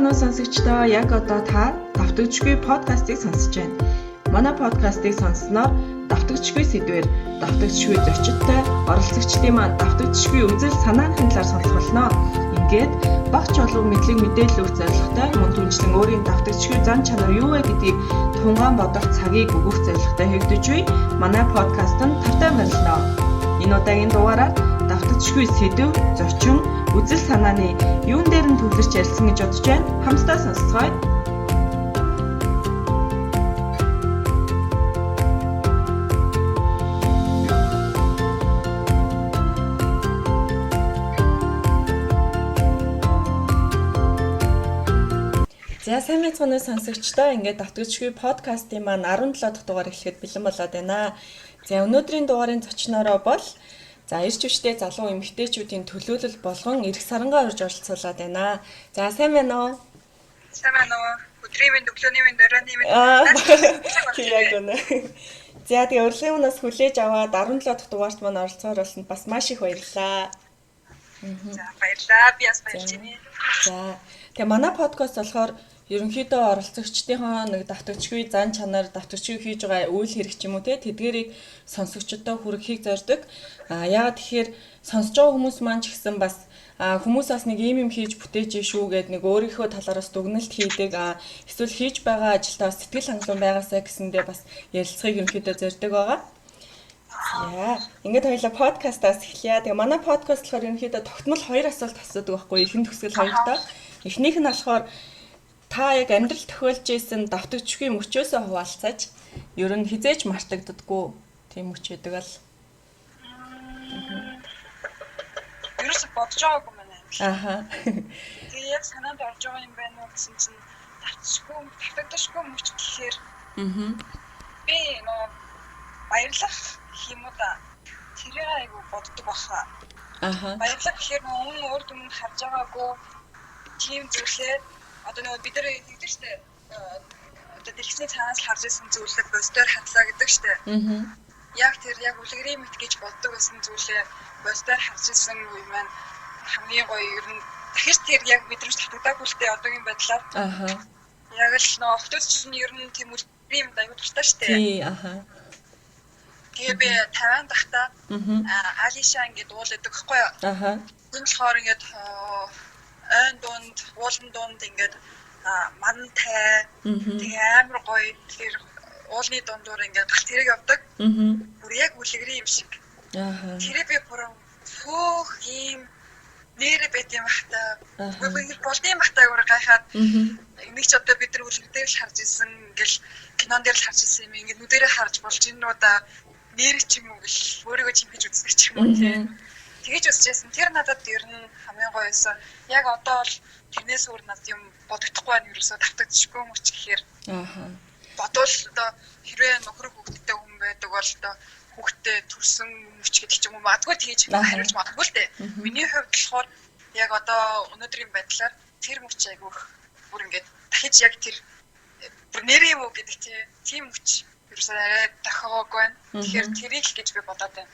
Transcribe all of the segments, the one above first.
байцгаана уу сонсогчдоо. Яг одоо та Давтагдшгүй подкастыг сонсож байна. Манай подкастыг сонссноор давтагдшгүй сэдвээр давтагдшгүй зочидтой оролцогчдын маань давтагдшгүй үзэл санааныхын талаар сонсох болно. Ингээд багч болов мэдлэг мэдээлэл өгөх зорилготой мөн түншлэн өөрийн давтагдшгүй зан чанар юу вэ гэдгийг тунгаан бодох цагийг өгөх зорилготой хийгдэж буй манай подкаст нь тавтай морилно. Энэ удаагийн дугаараар давтагдшгүй сэдэв, зочин, үзэл санааны юун дээр нь төвлөрч ярилцсан гэж бодож байна. Хамтдаа сонсоцгоё. За сайн байцгаана уу сонсогчдоо. Ингээд давтагдшгүй подкастын маань 17 дахь дугаар эхлэхэд бэлэн болоод байна. За өнөөдрийн дугаарын зочноороо бол за эрч хүчтэй залуу эмэгтэйчүүдийн төлөөлөл болгон эрх сарангаа урьж оролцуулаад байна. За сайн байна уу? Сайн байна уу? Өдрийн мэнд, өглөөний мэнд, оройн мэнд. Тийм яг үнэ. За тэгээ урилгын өмнөөс хүлээж аваад 17 дахь дугаарт маань оролцохоор болсонд бас маш их баярлалаа. За баярлалаа. Би бас баярлж байна. За тэгээ манай подкаст болохоор ерөнхийдөө оролцогчдынхоо нэг давтагдшгүй зан чанар, давтагдшгүй хийж байгаа үйл хэрэг ч юм уу те тэдгэрийг сонсогчдод хүргэхийг зорддог. А яагаад тэгэхээр сонсож байгаа хүмүүс маань ч гэсэн бас хүмүүс бас нэг ийм юм хийж бүтээж шүү гэд нэг өөрийнхөө талаараас дүгнэлт хийдэг. А эсвэл хийж байгаа ажилдаа бас сэтгэл хангалуун байгаасаа гэсэндээ бас ярилцахыг ерөнхийдөө зорддог байгаа. За ингээд хоёлаа подкастаас эхлэе. Тэгээ манай подкаст болохоор ерөнхийдөө тогтмол хоёр асуулт асуудаг байхгүй ихэнх төгсгөл хоёртоо. Эхнийх нь болохоор та яг амьдрал тохиолж исэн давтагдшгүй мөчөөсөө хуваалцаач. Ер нь хизээж мартагддаггүй тийм мөч байдаг ал. Ерөөсө бодож байгаагүй юм байна. Аха. Тэгээ яг санаанд орж байгаа юм байна уу гэсэн чинь давтагдшгүй мөч гэхээр би нөө баярлах юм уу да. Тэрийг айгу боддог баха. Аха. Баярлах гэхээр нөө өмнө урд өмнө харж байгаагүй тийм зүйлээ одоо нөгөө бид нар тэгдэг штэ. Одоо дэлгэцний цаанаас л харж исэн зүйлээ босдоор харлаа гэдэг штэ. Яг тэр яг үлгэрийн мэт гэж боддог байсан зүйлээ босдоор харж исэн үе маань хамгийн гоё ер нь дахиж тэр яг мэдрэмж татагдаагүй л дээ одоогийн байдлаар. Аха. Яг л нөгөө охтууд чинь ер нь тийм үлгэрийн юмд аюу дуртай штэ. Тий, аха. Тэгээ би 50 дахта Алиша ингээд уул байдаг байхгүй юу? Аха. Энэ болохоор ингээд ойн дунд, уулын дунд ингээд мантай тэгээ амар гоё тэр уулны дундуур ингээд галт тэрэг явдаг. Бүр яг үлгэрийн юм шиг. Аха. Тэрийг би бүр хөөх ийм нэрэ байт юм хата. Бүр болдын бахтай бүр гайхаад энийг ч одоо бид нар үлгэр дээр л харж исэн ингээл кинон дээр л харж исэн юм ингээд нүдэрээ харж болж энэ үү да нэр ч юм уу гэл өөрийгөө чимхэж үздэг ч юм уу тийм. Тэгэж үзчихсэн. Тэр надад ер нь хамгийн гоё байсан. Яг одоо бол тэрнээс өөр надад юм бодогдохгүй байна ерөөсөө давтагдчихгүй мөч гэхээр. Аха. Бодвол одоо хэрвээ нөхөр хүүхэдтэй хүн байдаг бол одоо хүүхэдтэй төрсөн мөч гэдэг ч юм уу магадгүй тэгэж хариулж магадгүй л дээ. Миний хувьд болохоор яг одоо өнөөдрийн байдлаар тэр мөч айгүйх бүр ингээд дахиж яг тэр бүр нэр юм уу гэдэг тийм мөч ерөөсөө арай тохиогоогүй байна. Тэгэхээр тэрийг л гэж би бодоод байна.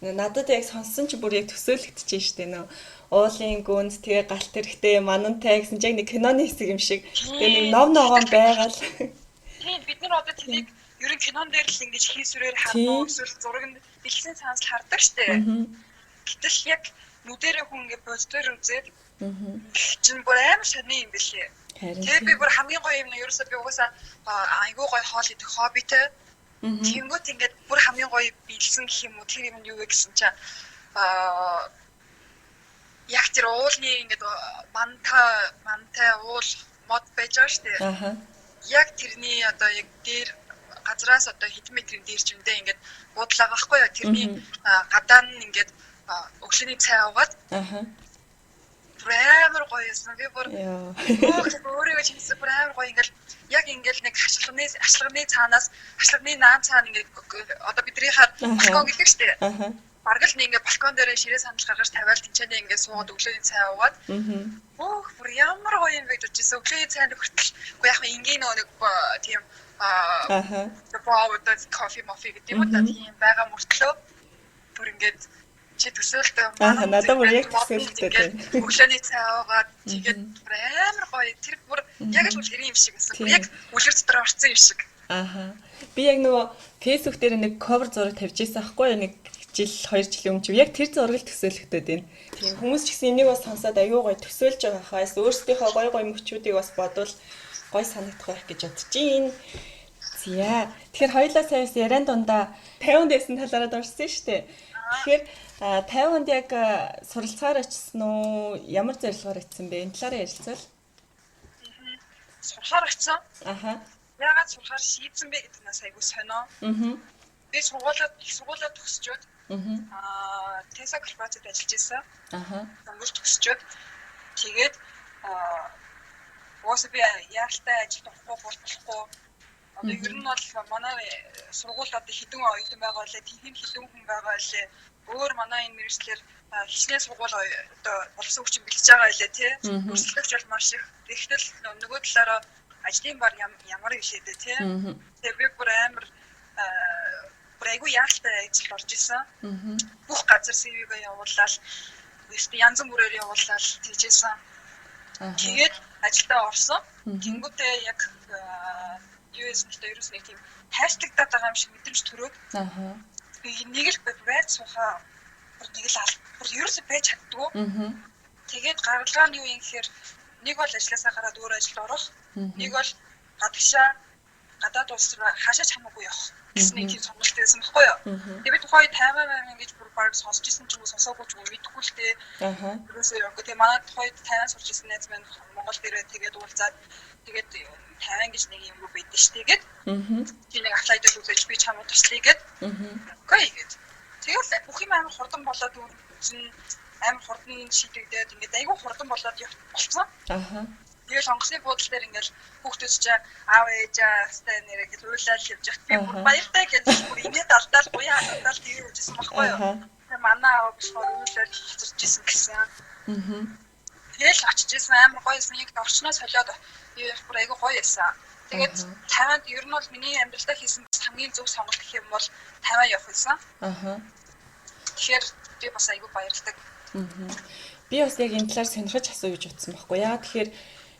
Надад яг сонссон чи бүр яг төсөөлөгдөж штэ нөө уулын гүнд тэгээ галт тэрэгтэй манантай гэсэн чи яг нэг киноны хэсэг юм шиг. Тэгээ нэг нов ногоон байгаал. Тийм бид нар одоо тэрийг ер нь кинон дээр л ингэж хийсвэрээр хардаг эсвэл зураг нь дэлгэцийн цаанаас л хардаг штэ. Гэтэл яг нүдэрээ хүн ингэ боддоор үзээд чинь бүр амар сони юм бэлээ. Тэгээ би бүр хамгийн гоё юм нь ерөөсөө би угаасаа айгүй гоё хоол идэх хоббитэй. Тэнгүүт ингээд бүр хамгийн гоё биелсэн гэх юм уу тэр юм нь юу вэ гэсэн чинь яг тэр уулны ингээд мантай уул мод байж байгаа шүү дээ. Аха. Яг тэрний одоо яг дээр газраас одоо хэдэн метрийн дээр ч юм дээ ингээд буудлаа байхгүй юу? Тэрний гадаа нь ингээд өглөөний цай аваад. Аха. Бүр амар гоё юмсан. Би бүр өөрийгөө чимсэн бүр амар гоё ингээл яг ингээл нэг ашлагны цаанаас ашлагны наан цаана ингээд одоо бидний хаад балкон гэдэг штэ. Бараг л нэг ингээд балкон дээр ширээ сандал гаргаж тавиал тэнцэнэ ингээд суугаад өглөөний цай уугаад. Өөх бүр ямар гоё юм бэ гэж бодчихсон. Өглөөний цайнд хүртэл үгүй яг энгийн нэг тийм аа кофе мофи гэдэг юм уу та тийм байгаа мөртлөө бүр ингээд Чи төсөөлтөө. Аа, надад бүр яг төсөөлтөө тийм. Өглөөний цай уугаад тэгээд бүр амар гоё. Тэр бүр яг л үлгэрийн юм шиг байсан. Яг үлгэр дотор орсон юм шиг. Ааха. Би яг нөгөө Facebook дээр нэг cover зураг тавьж ирсэн аахгүй юу? Нэг жил, 2 жилийн өмнө ч яг тэр зураг л төсөөлөгдөд байна. Тийм, хүмүүс ч гэсэн энийг бас сонсоод аюу гоё төсөөлж байгаа хаас өөрсдийнхөө гоё гоё мөчүүдийг бас бодвол гоё санагдах байх гэж бодож байна. За. Тэгэхээр хоёулаа сая бас яриан дундаа 50-нд байсан талаараа дурсан шүү дээ. Тэгэхээр 50-нд яг суралцахаар очсон уу? Ямар зорилгоор очсон бэ? Энэ талаараа ярилцвал. Сурахаар очсон. Аха. Яагаад сурахаар шийдсэн бэ гэдэг нас айгуу сонио. Би их сургуулаа төгсчөөд Tesla корпорацид ажиллаж исэн. Дөнгөж төгсчөөд тэгээд угаасаа би яаралтай ажилд орохгүй болохгүй. Одоо ер нь бол манай сургуульд одоо хэдэн оюутан байгаа лээ, тийм хэдэн хүн байгаа лээ. Өөр манай энэ мэргэжлэр хичнээн сургууль одоо болсон хүчин бэлтэж байгаа лээ тий. Өрсөлдөгч бол маш их. Тэгтэл нөгөө талаараа ажлын бар ямар илээ дээ тий. Тэгээ би бүр амар бүр айгүй яаралтай ажилд орж исэн. Бүх газар CV-гээ явуулаад янз бүрээр явуулаад тийжсэн. Тэгээд ажилдаа орсон. Тэнгүүтээ яг юу яасан ч ерөөс нэг тийм тайртлагдаад байгаа юм шиг мэдрэмж төрөөд. Би нэг л байж суухаа бүр нэг л бүр ерөөсөө байж чаддгүй. Тэгээд гаргалгаа нь юу юм гэхээр нэг бол ажилласаа гараад өөр ажилд орох, нэг бол гадагшаа гадаад улс руу хаашаа ч хамаагүй явах гэсэн нэг тийм сонголт байсан байхгүй юу. Тэгээд би тухайн 50 8 гэж бүр баг сонсч ирсэн ч юм уу сонсоогүй ч юм уу мэдэхгүй л дээ. Ерөөсөө явахгүй. Тэгээд манай тухайд 50 сурч ирсэн найз маань Монгол дээрээ тэгээд уулзаад тэгээд 50 гэж нэг юм байдэн ш тэгээд. Чи нэг аплайдад үзэж би чамд туслая гэд. Окей гэд. Тэгэл бүх юм амар хурдан болоод үзэн амар хурдан шийдэгдээд ингээд айгүй хурдан болоод болцсон. Тэгэл онгоцны буудлын дээр ингээл хүүхдүүд чи аав ээжээ хастай нэрээ гэж уйлал явж байхад би бүр баяртай гэж бүр инээд алдаал буяа алдаал тэгээ явжсэн байхгүй юу. Тэгээ манай аав болохоор уйлал хоцорч исэн гэсэн. Тэгэл очиж исэн амар гоё исэн. Яг орчноо солиод бүр айгүй гоё исэн. Тэгээд 50-нд ер нь бол миний амьдралдаа хийсэн хамгийн зөв сонголт гэх юм бол 50 явах байсан. Тэгэхээр би бас айгүй баярлдаг. Би бас яг энэ талаар сонирхож асуу гэж утсан байхгүй яа. Тэгэхээр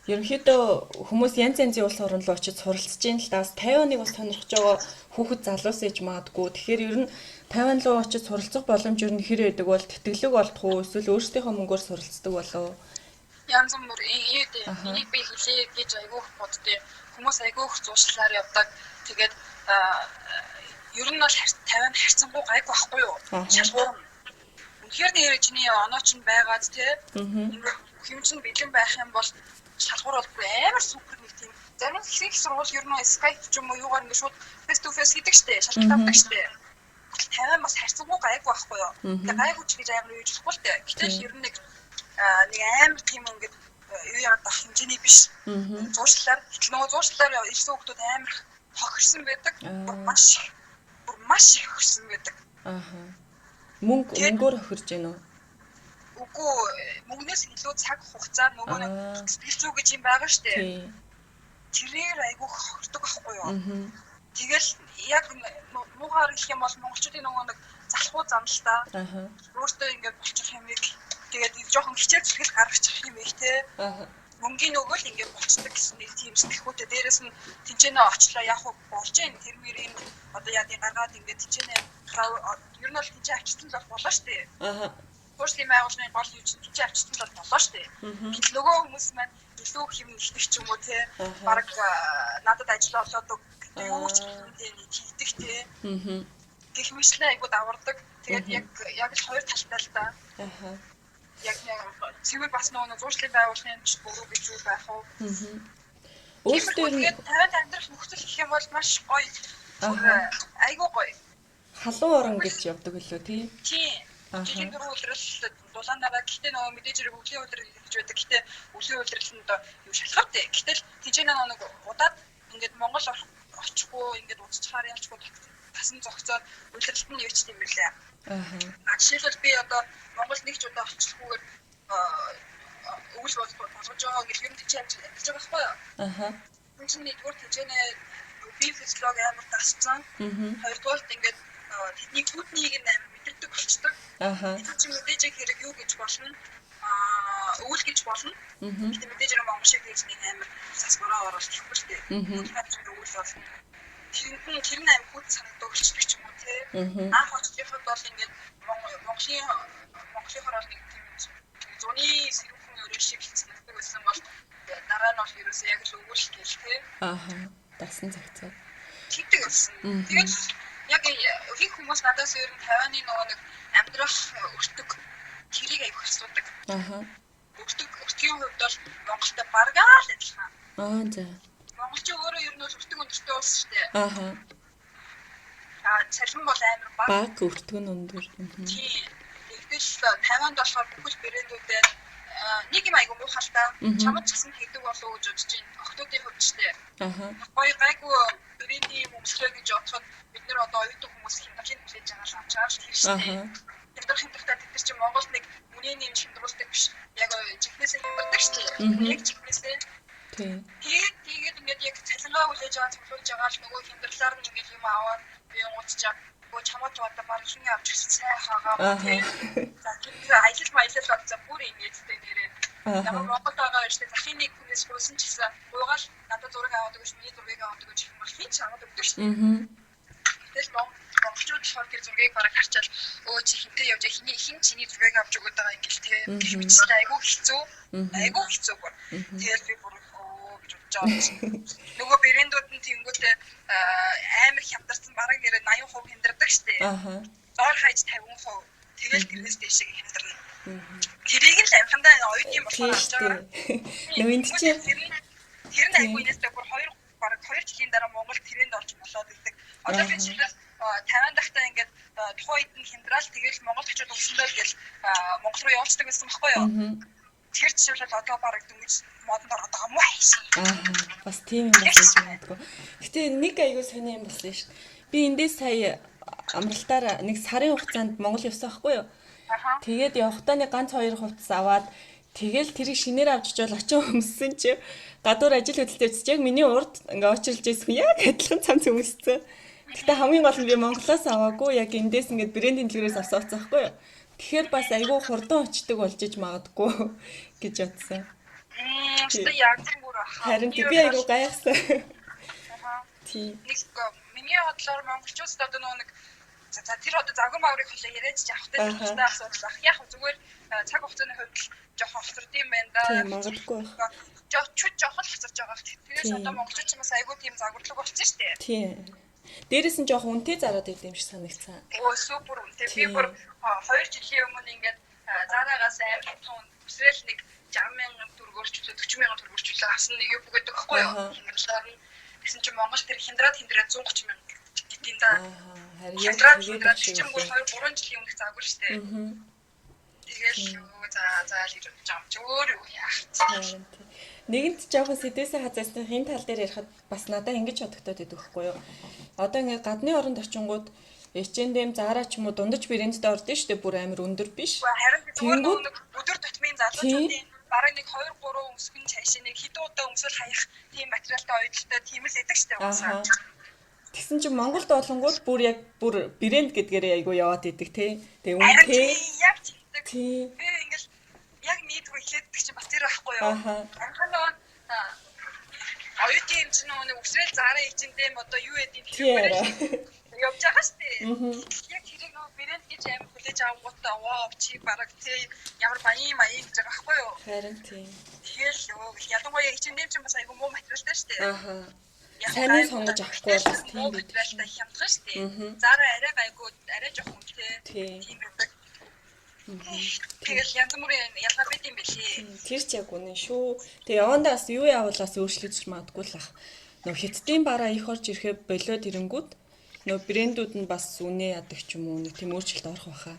ерөнхийдөө хүмүүс янз янзын улс орн руу очиж суралцж ийн л даас 50-ыг бас сонирхож байгаа хүүхэд залуус ээж магадгүй. Тэгэхээр ер нь 50 руу очиж суралцах боломж ер нь хэр байдаг бол тэтгэлэг олдох уу эсвэл өөрсдийнхөө мөнгөөр суралцдаг болов уу? Янз бүр энийг би хэлье гэж айгүй их боддیں۔ Хүмүүс айгүй их зуушлаар явдаг. Тэгээд ер нь бол 50 харьцангуй гайгүй байхгүй юу? Шалгуур. Үнэхээр нэр чиний оноо чинь байгаад тий. Ингээд юм чинь бэлэн байх юм бол шалгуур бол бүр амар супер нэг тийм зарим хэсэг сургууль ер нь Skype ч юм уу юугаар ингээд шууд face to face хийдэг штэ, шалгалт авдаг штэ. Гэтэл 50 бас харьцангуй гайгүй байхгүй юу? Тэгээ гайгүй ч гэж амар юу хийж болохгүй л дээ. Гэтэл ер нь нэг амар тийм ингээд юу яагаад ах хэмжээний биш. Зуушлаар гэтэл нөгөө зуушлаар ирсэн хүмүүс амар хохирсон байдаг. Бүр маш их хохирсон байдаг. Мөнгөөр хохирж гэнэ үү? Үгүй, мөнгнөөс илүү цаг хугацаа нөгөө нэг сэтгэл зүй гэж юм байгаа штэ. Тэрээр айгүй хохирдог байхгүй юу? Тэгэл яг муугаар хэлэх юм бол монголчуудын нөгөө нэг залхуу зам л та. Өөртөө ингээд болчих юмыг тэгээд жоохон хичээл зүтгэл гаргачих юм их те. Мөнгөний нөгөө л ингээд болчдөг гэсэн нэг тийм сэтгэхүйтэй. Дээрээс нь тэнцэнэ очлоо яг уу болж гин тэр мөрийн одоо яадын гаргаад ингээд тэнцэнэ ер нь бол тэнцэн авчирсан л болоо штэ. Хуушлын байгууллагын гол юу чинь тэнцэн авчирсан л болоо штэ. Гэтэл нөгөө хүмүүс маань илүү их юм нэгтгэх ч юм уу те. Бараг надад ажил олоод юу ч хийдэг те. Гэх мэтлээ айгуу давардаг. Тэгээд яг л хоёр талтай л да. Яг цэвэр бас нөгөө зуушлын байгууллагын ч буруу гэж юу байх вэ? Өөртөө тэгээд 50 амьдрах нөхцөл гэх юм бол маш гоё. Айгуу гоё. Халуун орон гэж явдаг үлээ тий? Тийм. Жилийн дөрвөн улирал дулаан дараа гэхдээ нөгөө мэдээж хэрэг өвлийн улирал гэж байдаг. Гэхдээ өвлийн улиралд юу шалгартай. Гэтэл тийч нэг удаад ингээд Монгол очихгүй ингээд уцчихаар ялчгүй тасан зогцоод улиралт нь явчихсан юм билээ. Жишээлбэл би одоо Монгол нэг ч удаа очихгүйгээр өвөл болгож байгаа гэх юм тийч амьдарч байгаа байхгүй юу? Энд чинь нэгдүгээр тэнцэнэ бие физиологи амар дасцсан. Хоёрдугаарт ингээд тэдний гүднийг нь амар мэдэрдэг болчдөг. Аха. Тэр чинь мэдээж хэрэг юу гэж болно? Өвөл гэж болно. Гэтэ мэдээж хэрэг монгол шиг гэж нэг амар сасгороо оруулах гэхгүй шүү дээ. Өвөл болно. Тэр нь амар хүнд санагддаг болчдөг ч юм уу тий. Анх очиж явхад бол ингээд Монголынхоор бол нэг тийм зуны сэрүүхэн өрөө шиг санагддаг байсан бол дараа нь бол ерөөсөө яг л өвөл гэл тий. Аха. Дасан цагцаа. Тэгдэг болсон. Тэгээд яг их хүмүүс надаас ер нь Тайваны нөгөө нэг амьдрах өртөг тэрийг аяг асуудаг. Аха. Өртгийн хувьд бол Монголтой баргаа л адилхан. Аа за. Монголч өөрөө ер нь бол өртөг өндөртэй улс шүү дээ. Аха. Аа цалин бол амар бага. Бага өртөг нь өндөр. Тийм. Тэгтэл Тайванд болохоор бүхэл брэндүүдээр нэг юм айгу муухай л та. Чамд ч гэсэн хийдэг болов уу гэж бодож байна. Охтуудын хувьд ч тийм. Аха. Гоё гайгүй брендийн юм өмслөө гэж бодоход бид нэр одоо оюутан хүмүүс хямдралыг хүлээж байгаа л авчаар л тэр шүү дээ. Хямдрах хямдрахтаа тэд нар чинь Монголд нэг үнэ нэмж хямдруулдаг биш. Яг чихнээсээ хямдардаг шүү дээ. Яг чихнээсээ. Тийм. Тэгээд ингээд яг цалингаа хүлээж байгаа цуглуулж байгаа л нөгөө хямдралаар нь ингээд юм аваад би ууцчаа. Өө чамд одоо баг хин авч ирсэн сайн хаагаа тийм. За тэр аялал маялал бодсон бүр инээдтэй нэрээ. Ямар Монголд байгаа юм шиг захын нэг хүнээс гуйсан ч гэсэн гуйгаал надад зураг аваад өгөөч, миний зургийг аваад өгөөч гэх юм бол хин ч аваад өгдөг шүү дээ. Тэгэл монголчууд болохоор тэр зургийг бараг харчаал өө чи хинтээ явж хин чиний зургийг авч өгöd байгаа юм гэл те. Гэх мэтчлээ айгүй хэцүү. Айгүй хэцүү бүр. Тэгэл би бүр өө гэж бодож байгаа юм. Нөгөө брэндүүд нь тэнгүүтээ амар хямдарсан бараг нэрээ 80% хямдардаг шүү дээ. Аха. Доор хаяж 50%. Тэгэл тэрнээс дээшээ хямдарна. Тэрийг л амхандаа оюутан болохоор авч байгаа. Нөгөө энд чинь тэр нь айгүй инээстэй бүр бараг 2 жилийн дараа Монгол тренд орж болоод ирдэг. Одоо би жишээлбэл 50 дахьтаа ингээд тухайн үед нь хямдраал тэгэл Монголд очиод өмсөндөө гэл Монгол руу явуулчихдаг байсан байхгүй юу? Тэр жишээлбэл одоо бараг дөнгөж модонд ороод байгаа юм уу хайшин. Аа бас тийм юм бас хийж магадгүй. Гэтэ нэг айгүй сони юм болсон шүү. Би эндээс сая амралтаар нэг сарын хугацаанд Монгол явсан байхгүй юу? Тэгээд явахдаа нэг ганц хоёр хувцас аваад тэгэл тэрийг шинээр авч очивол очин өмссөн чи гадуур ажил хөдөлтөй явчихсан. Яг миний урд ингээ очилж ирсэн яг адилхан цамц өмссөн. Гэтэ хамгийн гол нь би Монголоос аваагүй яг эндээс ингээд брендийн дэлгүүрээс авсан утас байхгүй юу? Тэгэхээр бас айгүй хурдан очдөг болж иж магадгүй гэж бодсон. Тэгвэл яг тийм бүр баха. Харин би айгүй гайхсан. Тийм. Нэг миний бодлоор монголчууд одоо нөгөө нэг за тэр одоо загвар маврыг холоо яриад ч явахтай тустай асуудал ах. Яг зүгээр цаг хугацааны хувьд л жоохон хоцорд юм байна да. Тийм магадгүй байх. Чүд жоохон л хоцорж байгаа. Тэгээс одоо монголчууд ч бас айгүй тийм загварлаг болсон шүү дээ. Тийм. Дээрээс нь жоохон үнэтэй зараад идэм шиг санагцсан. Өө супер үнэтэй. Би бүр 2 жилийн өмнө ингээд зараагаас амар тун өсрэл нэг 60,000 төгрөгөөр ч үлээ 40,000 төгрөгөөр ч үлээ авсан нэг юу гэдэг байхгүй юу? Хямдралаар нь тэгсэн чинь Монгол тэр хямдраад 130,000 гэдэм да. Харин хямдраад чинь бүр 2 3 жилийн өмнөх загвар шүү дээ. Тэгэл за л гэж бодож байгаа юм чи өөр юу яах вэ? Нэгэнт жоохон сэдвээсээ хазаасны энэ тал дээр ярихад бас надад ингэж бодогдоод байдаг байхгүй юу? Одоо ингээ гадны оронд очингууд H&M, Zara ч юм уу дундаж брэндтэй ордон шүү дээ, бүр амар өндөр биш. Харин зүгээр нэг өдөр тутмын залуучуудын бараг нэг 2 3 өмсгөн цаашаа нэг хэдэн удаа өмсөл хаях тийм материалтай оюутлалтай тийм л идэг шүү дээ уусаа. Тэгсэн чинь Монголд олонгууд бүр яг бүр брэнд гэдгээрээ айгу яваад идэг те. Тэгээ үнэтэй. Яг тэгдэг. Би ингээл яг нийтгүй эхлэддэг чинь бас тэр байхгүй юу? Анхаа нөгөө оюутан юм чинь нөгөө нэг өсрэл Zara H&M одоо юу гэдэг тэр явж байгаа шүү дээ. Яг тэрийг нөгөө брэнд гэж амар хүлээж авангуудаа вау чи бараг тий ямар баян маян гэж байгаа байхгүй юу? Харин тийм. Тэгэл ялангуяа H&M чинь бас айгу муу материалтай шүү дээ. Аха. Сайн сонгож авахгүй бол бас тийм материалтай хямдхан шүү дээ. Zara арай гайгүй, арай жоохон үнэтэй. Тийм байдаг. Тэгэл янз бүрийн ялгаа байд юм бэлээ. Тэр ч яг үнэн шүү. Тэгээ явандаа бас юу явуулаас өөрчлөгдөж магадгүй л ах. Нөө хятадын бараа их орж ирэхээ болиод ирэнгүүт нөө брэндүүд нь бас үнэ яадаг ч юм уу нэг тийм өөрчлөлт орох байхаа.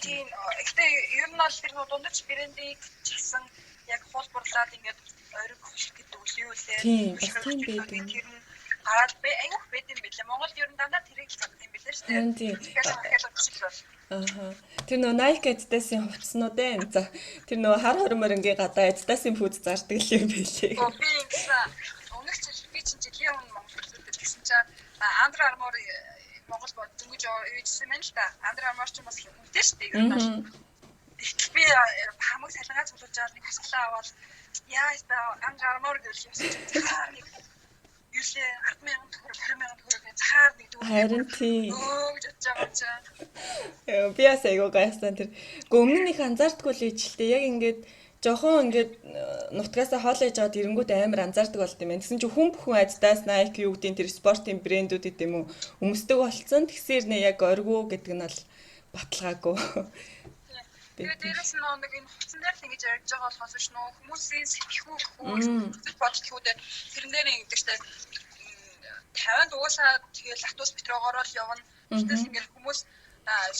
Тийм. Гэтэ ер нь бол тэр нөө дундаж брендийг ч гэсэн яг хуулбарлаад ингээд ориг хөших гэдэг үл юу лээ. Тийм, бас тийм байдаг. Тэр нь гараад бэ айгүйх байд юм бэлээ. Монголд ер нь дандаа тэрийг л зардаг юм бэлээ шүү дээ. Тийм. Аха. Тэр нөө Nike Adidas-ийн хувцснууд ээ. За тэр нөө хар хормор өнгийн гадаа Adidas-ийн пүүз зардаг л юм бэлээ. Би ингэсэн өмнөх жил би чинь жилийн өмнө Монгол үздэг гэсэн чинь Under Armour Монгол бод дөнгөж үйжсэн байна л да. Under Armour ч бас үнэтэй шүү дээ. Ер нь бол. Тэгтэл би хамаг салингаа цуглуулж аваад нэг хасгалаа аваад яа та Under Armour гэж явсан чинь захаар нэг юулээ 10,000 төгрөг 20,000 төгрөг захаар нэг дүүр. Харин тийм. Өө гэж бодож байгаа юм чинь. Би бас айгүй гайхсан тэр. Гэхдээ өмнө нь их анзаардаггүй л ижил яг ингээд жохон ингээд нутгаасаа хоол ээж аваад ирэнгүүт амар анзаардаг болд юм байна. Тэгсэн чинь хүн бүхэн Adidas, Nike юу гэдгийг тэр спортын брэндүүд гэдэг юм уу өмсдөг болцсон. Тэгсээр нэ яг оргуу гэдэг нь бол баталгаагүй. Тэгээд дээрэс нь нэг энэ хувцсан дээр л ингэж ярьж байгаа болохоос биш нөө хүмүүсийн сэтгэхүй гэх үү бодол гэх үү тэрэн дээр ингэдэг штэ 50-нд угаасаа тэгэл автобус метрогоор л явна. Гэтэл ингээл хүмүүс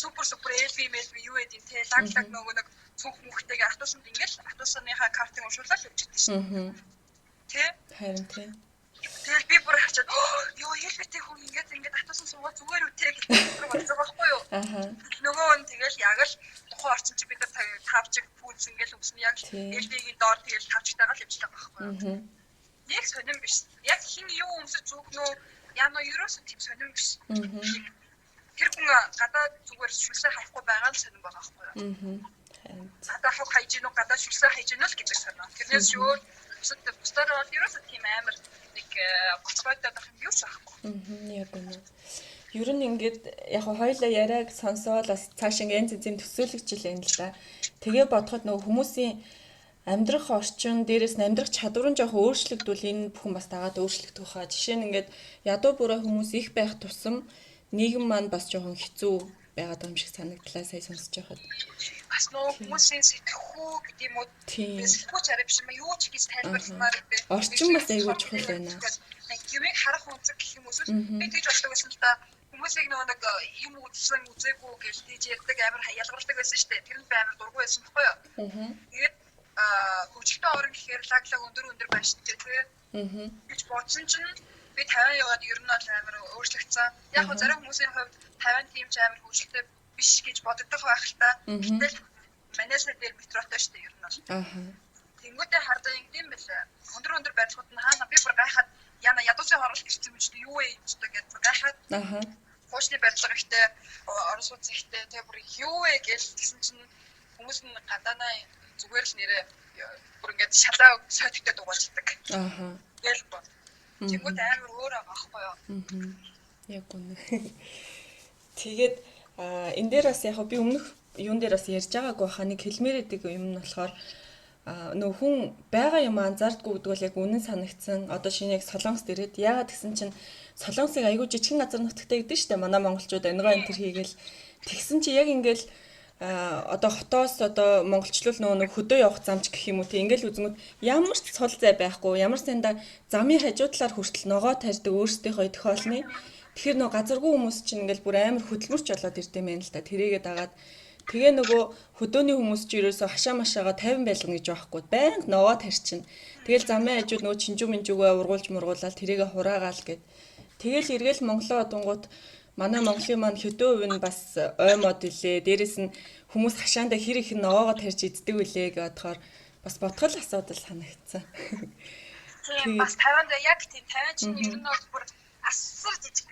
супер супер LV MLV юу гэдэг те лаг лаг нөгөө нэг цүнх мөнхтэйгээ автобусанд ингээл автобусныхаа картыг уншуулаад явж идэв шин. Тэ? Харин тий. Тэгэл би бүр харчаад ёо LV-тэй хүн ингээд ингээд автобусан суугаад зүгээр үү те гэж бодож байгаа байхгүй юу? Аха. Нөгөө нь тэгэл яг л тухайн орчин чи бид нар тавчиг пүүц ингээл өмсөн яг LV-ийн доор тэгэл тавчтайгаа л явж байгаа байхгүй юу? Яг сонирн биш. Яг хин юу өмсөж зүгнөө яа нөө ерөөсөө тийм сонирн биш. Тэр хүн гадаа зүгээр шүлсээ хаяхгүй байгаа л сонирн байгаа байхгүй юу? Гадаа хог хайж гинүү гадаа шүлсээ хайж гинүү л гэдэг сонирн. Тэрнээс өөр бусдаар бол ерөөсөө тийм амар нэг гоцгойтой байх юм юу ч байхгүй. Яг үнэ. Ер нь ингээд яг хоёлаа яриаг сонсоол бас цааш ингээ янз янзын төсөөлөгч л юм л да. Тэгээ бодоход нөгөө хүмүүсийн амьдрах орчин дээрээс нь амьдрах чадвар нь жоохон өөрчлөгдвөл энэ бүхэн бас дагаад өөрчлөгдөх хаа. Жишээ нь ингээд ядуу бүрээ хүмүүс их байх тусам нийгэм маань бас жоохон хэцүү байгаад байгаа юм шиг санагдлаа сая сонсож байхад. Бас нөө хүмүүсийн сэтгэхүй гэдэг юм уу? Сэтгэхүй ч арай биш юм юу ч гэж тайлбарламаар бэ. Орчин бас айгүй чухал байна. Юмыг харах өнцөг гэх юм эсвэл би тэгж боддог байсан л да. Хүмүүсийг нөгөө нэг юм үзсэн үзээгүй гэж тийж ярьдаг амар ялгарладаг байсан шүү дээ. Тэр нь би амар дургүй байсан байхгүй юу? Тэгээд хөгжилтэй орн гэхээр лаг лаг өндөр өндөр байшин тий. Гэж бодсон чинь би 50 яваад ер нь бол амар өөрчлөгдсөн. Яг хөө зарим хүмүүсийн хувьд 50 тийм ч амар хөгжилтэй биш гэж бодогдох байх л та. Гэтэл манайсаа дээр метротой шүү дээ ер нь бол. Тэнгүүтээ хардаа ингэдэм байлаа. Өндөр өндөр барилгууд нь хаана би бүр гайхаад яна ядуусын хороолт ирсэн юм чи юу вэ юм чи гэж бүр гайхаад. Хуучны барилга ихтэй, орон сууц ихтэй тэгээ бүр юу вэ гэж тэгсэн чинь хүмүүс нь гадаанаа зүгээр л нэрээ бүр ингээд шалаа сойттой дугаалдаг. Тэгэл бод. Тэнгүүд амар өөр байгаа байхгүй юу? Яг үнэ. Тэгээд энэ дээр бас яг би өмнөх юун дээр бас ярьж байгаагүй хаа нэг хэлмээр идэг юм нь болохоор нөгөө хүн байгаа юм анзаардгүй гэдэг бол яг үнэн санагдсан. Одоо шинэ яг Солонгос дээрээд яагаад гэсэн чинь Солонгосыг айгүй жижигхэн газар нутагтай гэдэг нь шүү дээ. Манай монголчууд энэгаа энэ төр хийгээл тэгсэн чи яг ингээл одоо хотоос одоо монголчлол нөгөө нэг хөдөө явах замч гэх юм уу тийм ингээл үзэнгүүт ямар ч цул зай байхгүй ямар санда замын хажуу талаар хүртэл ногоо тарьдаг өөрсдийнхөө идэх хоолны. Тэгэхээр нөгөө газаргүй хүмүүс чинь ингээл бүр амар хөдөлмөрч болоод ирд юм байна л та. Тэрийгээ дагаад тэгээ нөгөө хөдөөний хүмүүс чи ерөөсөө хашаа машаага 50 байлгана гэж байхгүй байнга ногоо тарьчихна. Тэгэл замын хажууд нөгөө чинжүү минжүүгээ ургуулж мургуулаад тэрийгээ хураагаал гэд. Тэгэл эргээл Монголоо одонгууд манай Монголын маань хөдөө хувь нь бас ой мод үлээ. Дээрэс нь хүмүүс хашаандаа хэр их ногоогоо тарьж иддэг үлээ гэж бодохоор бас бодгол асуудал санагдсан. Тийм бас 50-нд яг тийм 50 чинь ер нь бол бүр асар жижиг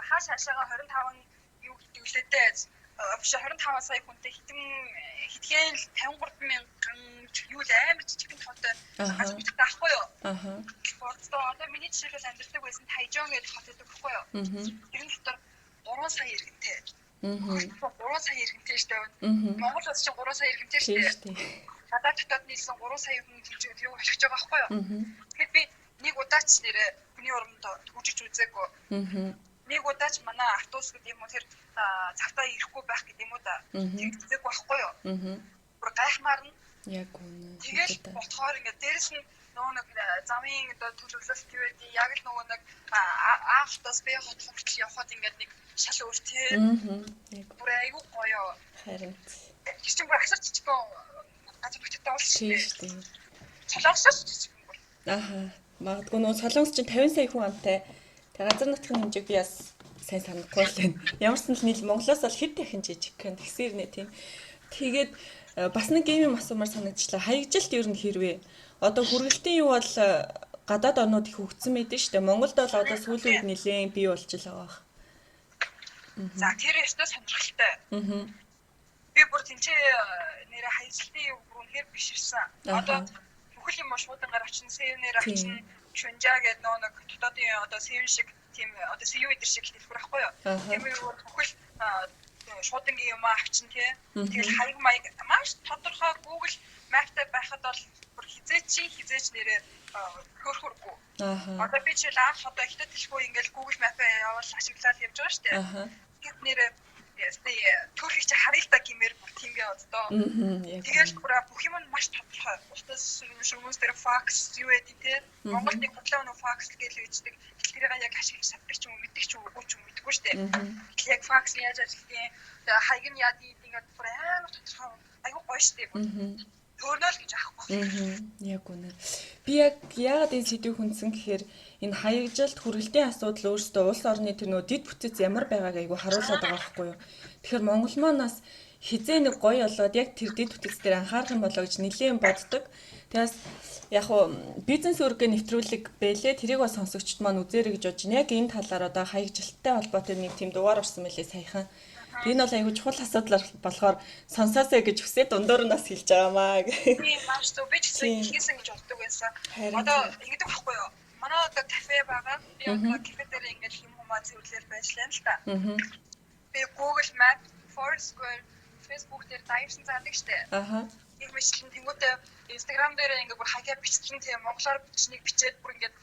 хааш хаашаага 25 юу гэдэг үлээ дээ. Биш 25 сая хүнтэй хэдэн хэдхэн л 53 мянган юу л амар жижигхэн тоотой газар нутагтай байхгүй юу? Одоо одоо миний жишээлбэл амьдардаг байсан Тайжон гэдэг хот байдаг байхгүй юу? Тэр нь дотор 3 сая иргэнтэй. 3 сая иргэнтэй шүү дээ. Монгол улс чинь 3 сая иргэнтэй шүү дээ. Гадаад дотоод нийлсэн 3 сая хүн хэмжээнд юу болох гэж байгаа байхгүй юу? Тэгэхээр би нэг удаач нэрээ хүний урамд түгжиж үзээгүй. Нэг удаач манай автобус гэдэг юм уу тэр цавтаа ирэхгүй байх гэдэг юм уу да. Тэгж үзээгүй байхгүй юу? Бүр гайхмаар нь. Яг үнэ. Тэгэл бодохоор ингээд дээрэс нь нөгөө нэг замын одоо төлөвлөлт юу гэдэг яг л нөгөө нэг А хотоос Б хот хүртэл явхад ингээд нэг шал өөр тий. Бүр айгүй гоё. Харин. Тэр чинь бүр асар жижигхэн газар нутагтай улс шүү дээ. Солонгосоос жижигхэн бүр. Магадгүй нөгөө Солонгос чинь 50 сая хүн амтай. Тэг газар нутгийн хэмжээг би бас сайн санахгүй л байна. Ямар ч л нийл Монголоос бол хэд дахин жижигхэн тэгсэр нэ тийм. Тэгээд бас нэг юм асуумар санагдчихлаа. Хаягжилт ер нь хэрвээ одоо хүргэлтийн юу бол гадаад орнууд их хөгжсөн байдаг шүү дээ. Монголд бол одоо сүүлийн үед нэлээд бий болж л байгаа бах. За тэр ёстой сонирхолтой. Би бүр тэнцээ нэрэ хаялтын юу бүр үнэхээр биширсэн. Одоо бүхэл юм шуудангаар очино, сэвнээр очино, чунжаа гэдэг нөө нэг дотоодын одоо сэвн шиг тийм одоо сэв идэр шиг дэлгүүр ахгүй юу. Тийм үү бүхэл шуудангийн юм авчин тий. Тэгэл хаяг маяг маш тодорхой Google Map-тай байхад бол бүр хизээч нэрээ хөөрхөргүй. Одоо би жишээл анх одоо ихтэй дэлхүү ингээл Google Map-аа явуул ашиглаад явж байгаа шүү дээ. Тэгэд нэрээ төрхийг чи харъя л да гэмээр бүр тиймгээ боддоо. Тэгэл бүр бүх юм нь маш тодорхой. Утас хүмүүс дээр факс юу гэдэг те. Монголд нэг худлаа нөө факс гэж бичдэг. Тэрийг яг ашиглаж чаддаг ч юм уу мэддэг ч юм уу ч юм мэдэхгүй шүү дээ. Гэтэл яг факс яаж ажилладгийг, хаяг нь яадгийг ингээд бүр амар тодорхой айгүй гоё шүү дээ. Төөрнөө л гэж аахгүй. Яг үнэ. Би яг яагаад энэ сэдвийг хүндсэн гэхээр энэ хаягжилт хүргэлтийн асуудал өөрөөсөө улс орны тэр нөө дэд бүтэц ямар байгааг айгүй харуулад байгаа байхгүй юу. Тэгэхээр Монгол манаас хизээ нэг гоё болоод яг тэр дэд бүтэц дээр анхаарах юм болоо гэж нэлээд боддог. Тэгээс яг хуу бизнес үүргээ нэвтрүүлэг бэлээ тэрийг бас сонсогчд маань үзээрэй гэж бодож байна. Яг энэ талаар одоо хаягжилттай холбоотой нэг тийм дугаар орсон мэлээ саяхан. Энэ бол айгүй чухал асуудал болохоор сонсоосэй гэж хүсээд дундуур нь бас хэлж байгаамаа. Тийм маш зөв. Би ч гэсэн хэлсэн гэж боддог байсан. Одоо ингэдэг байхгүй юу? Манай одоо кафе байгаа. Би одоо кафе дээр ингээд юм хүмүүс цэвэрлэл ажиллана л та. Би Google Map, Foursquare, Facebook дээр дайвсан заадаг штэ. Их мэтлэн тэнгуүтээ Instagram дээр ингээд бүр хаяа бичсэн тийм монголоор бичнийг бичээд бүр ингээд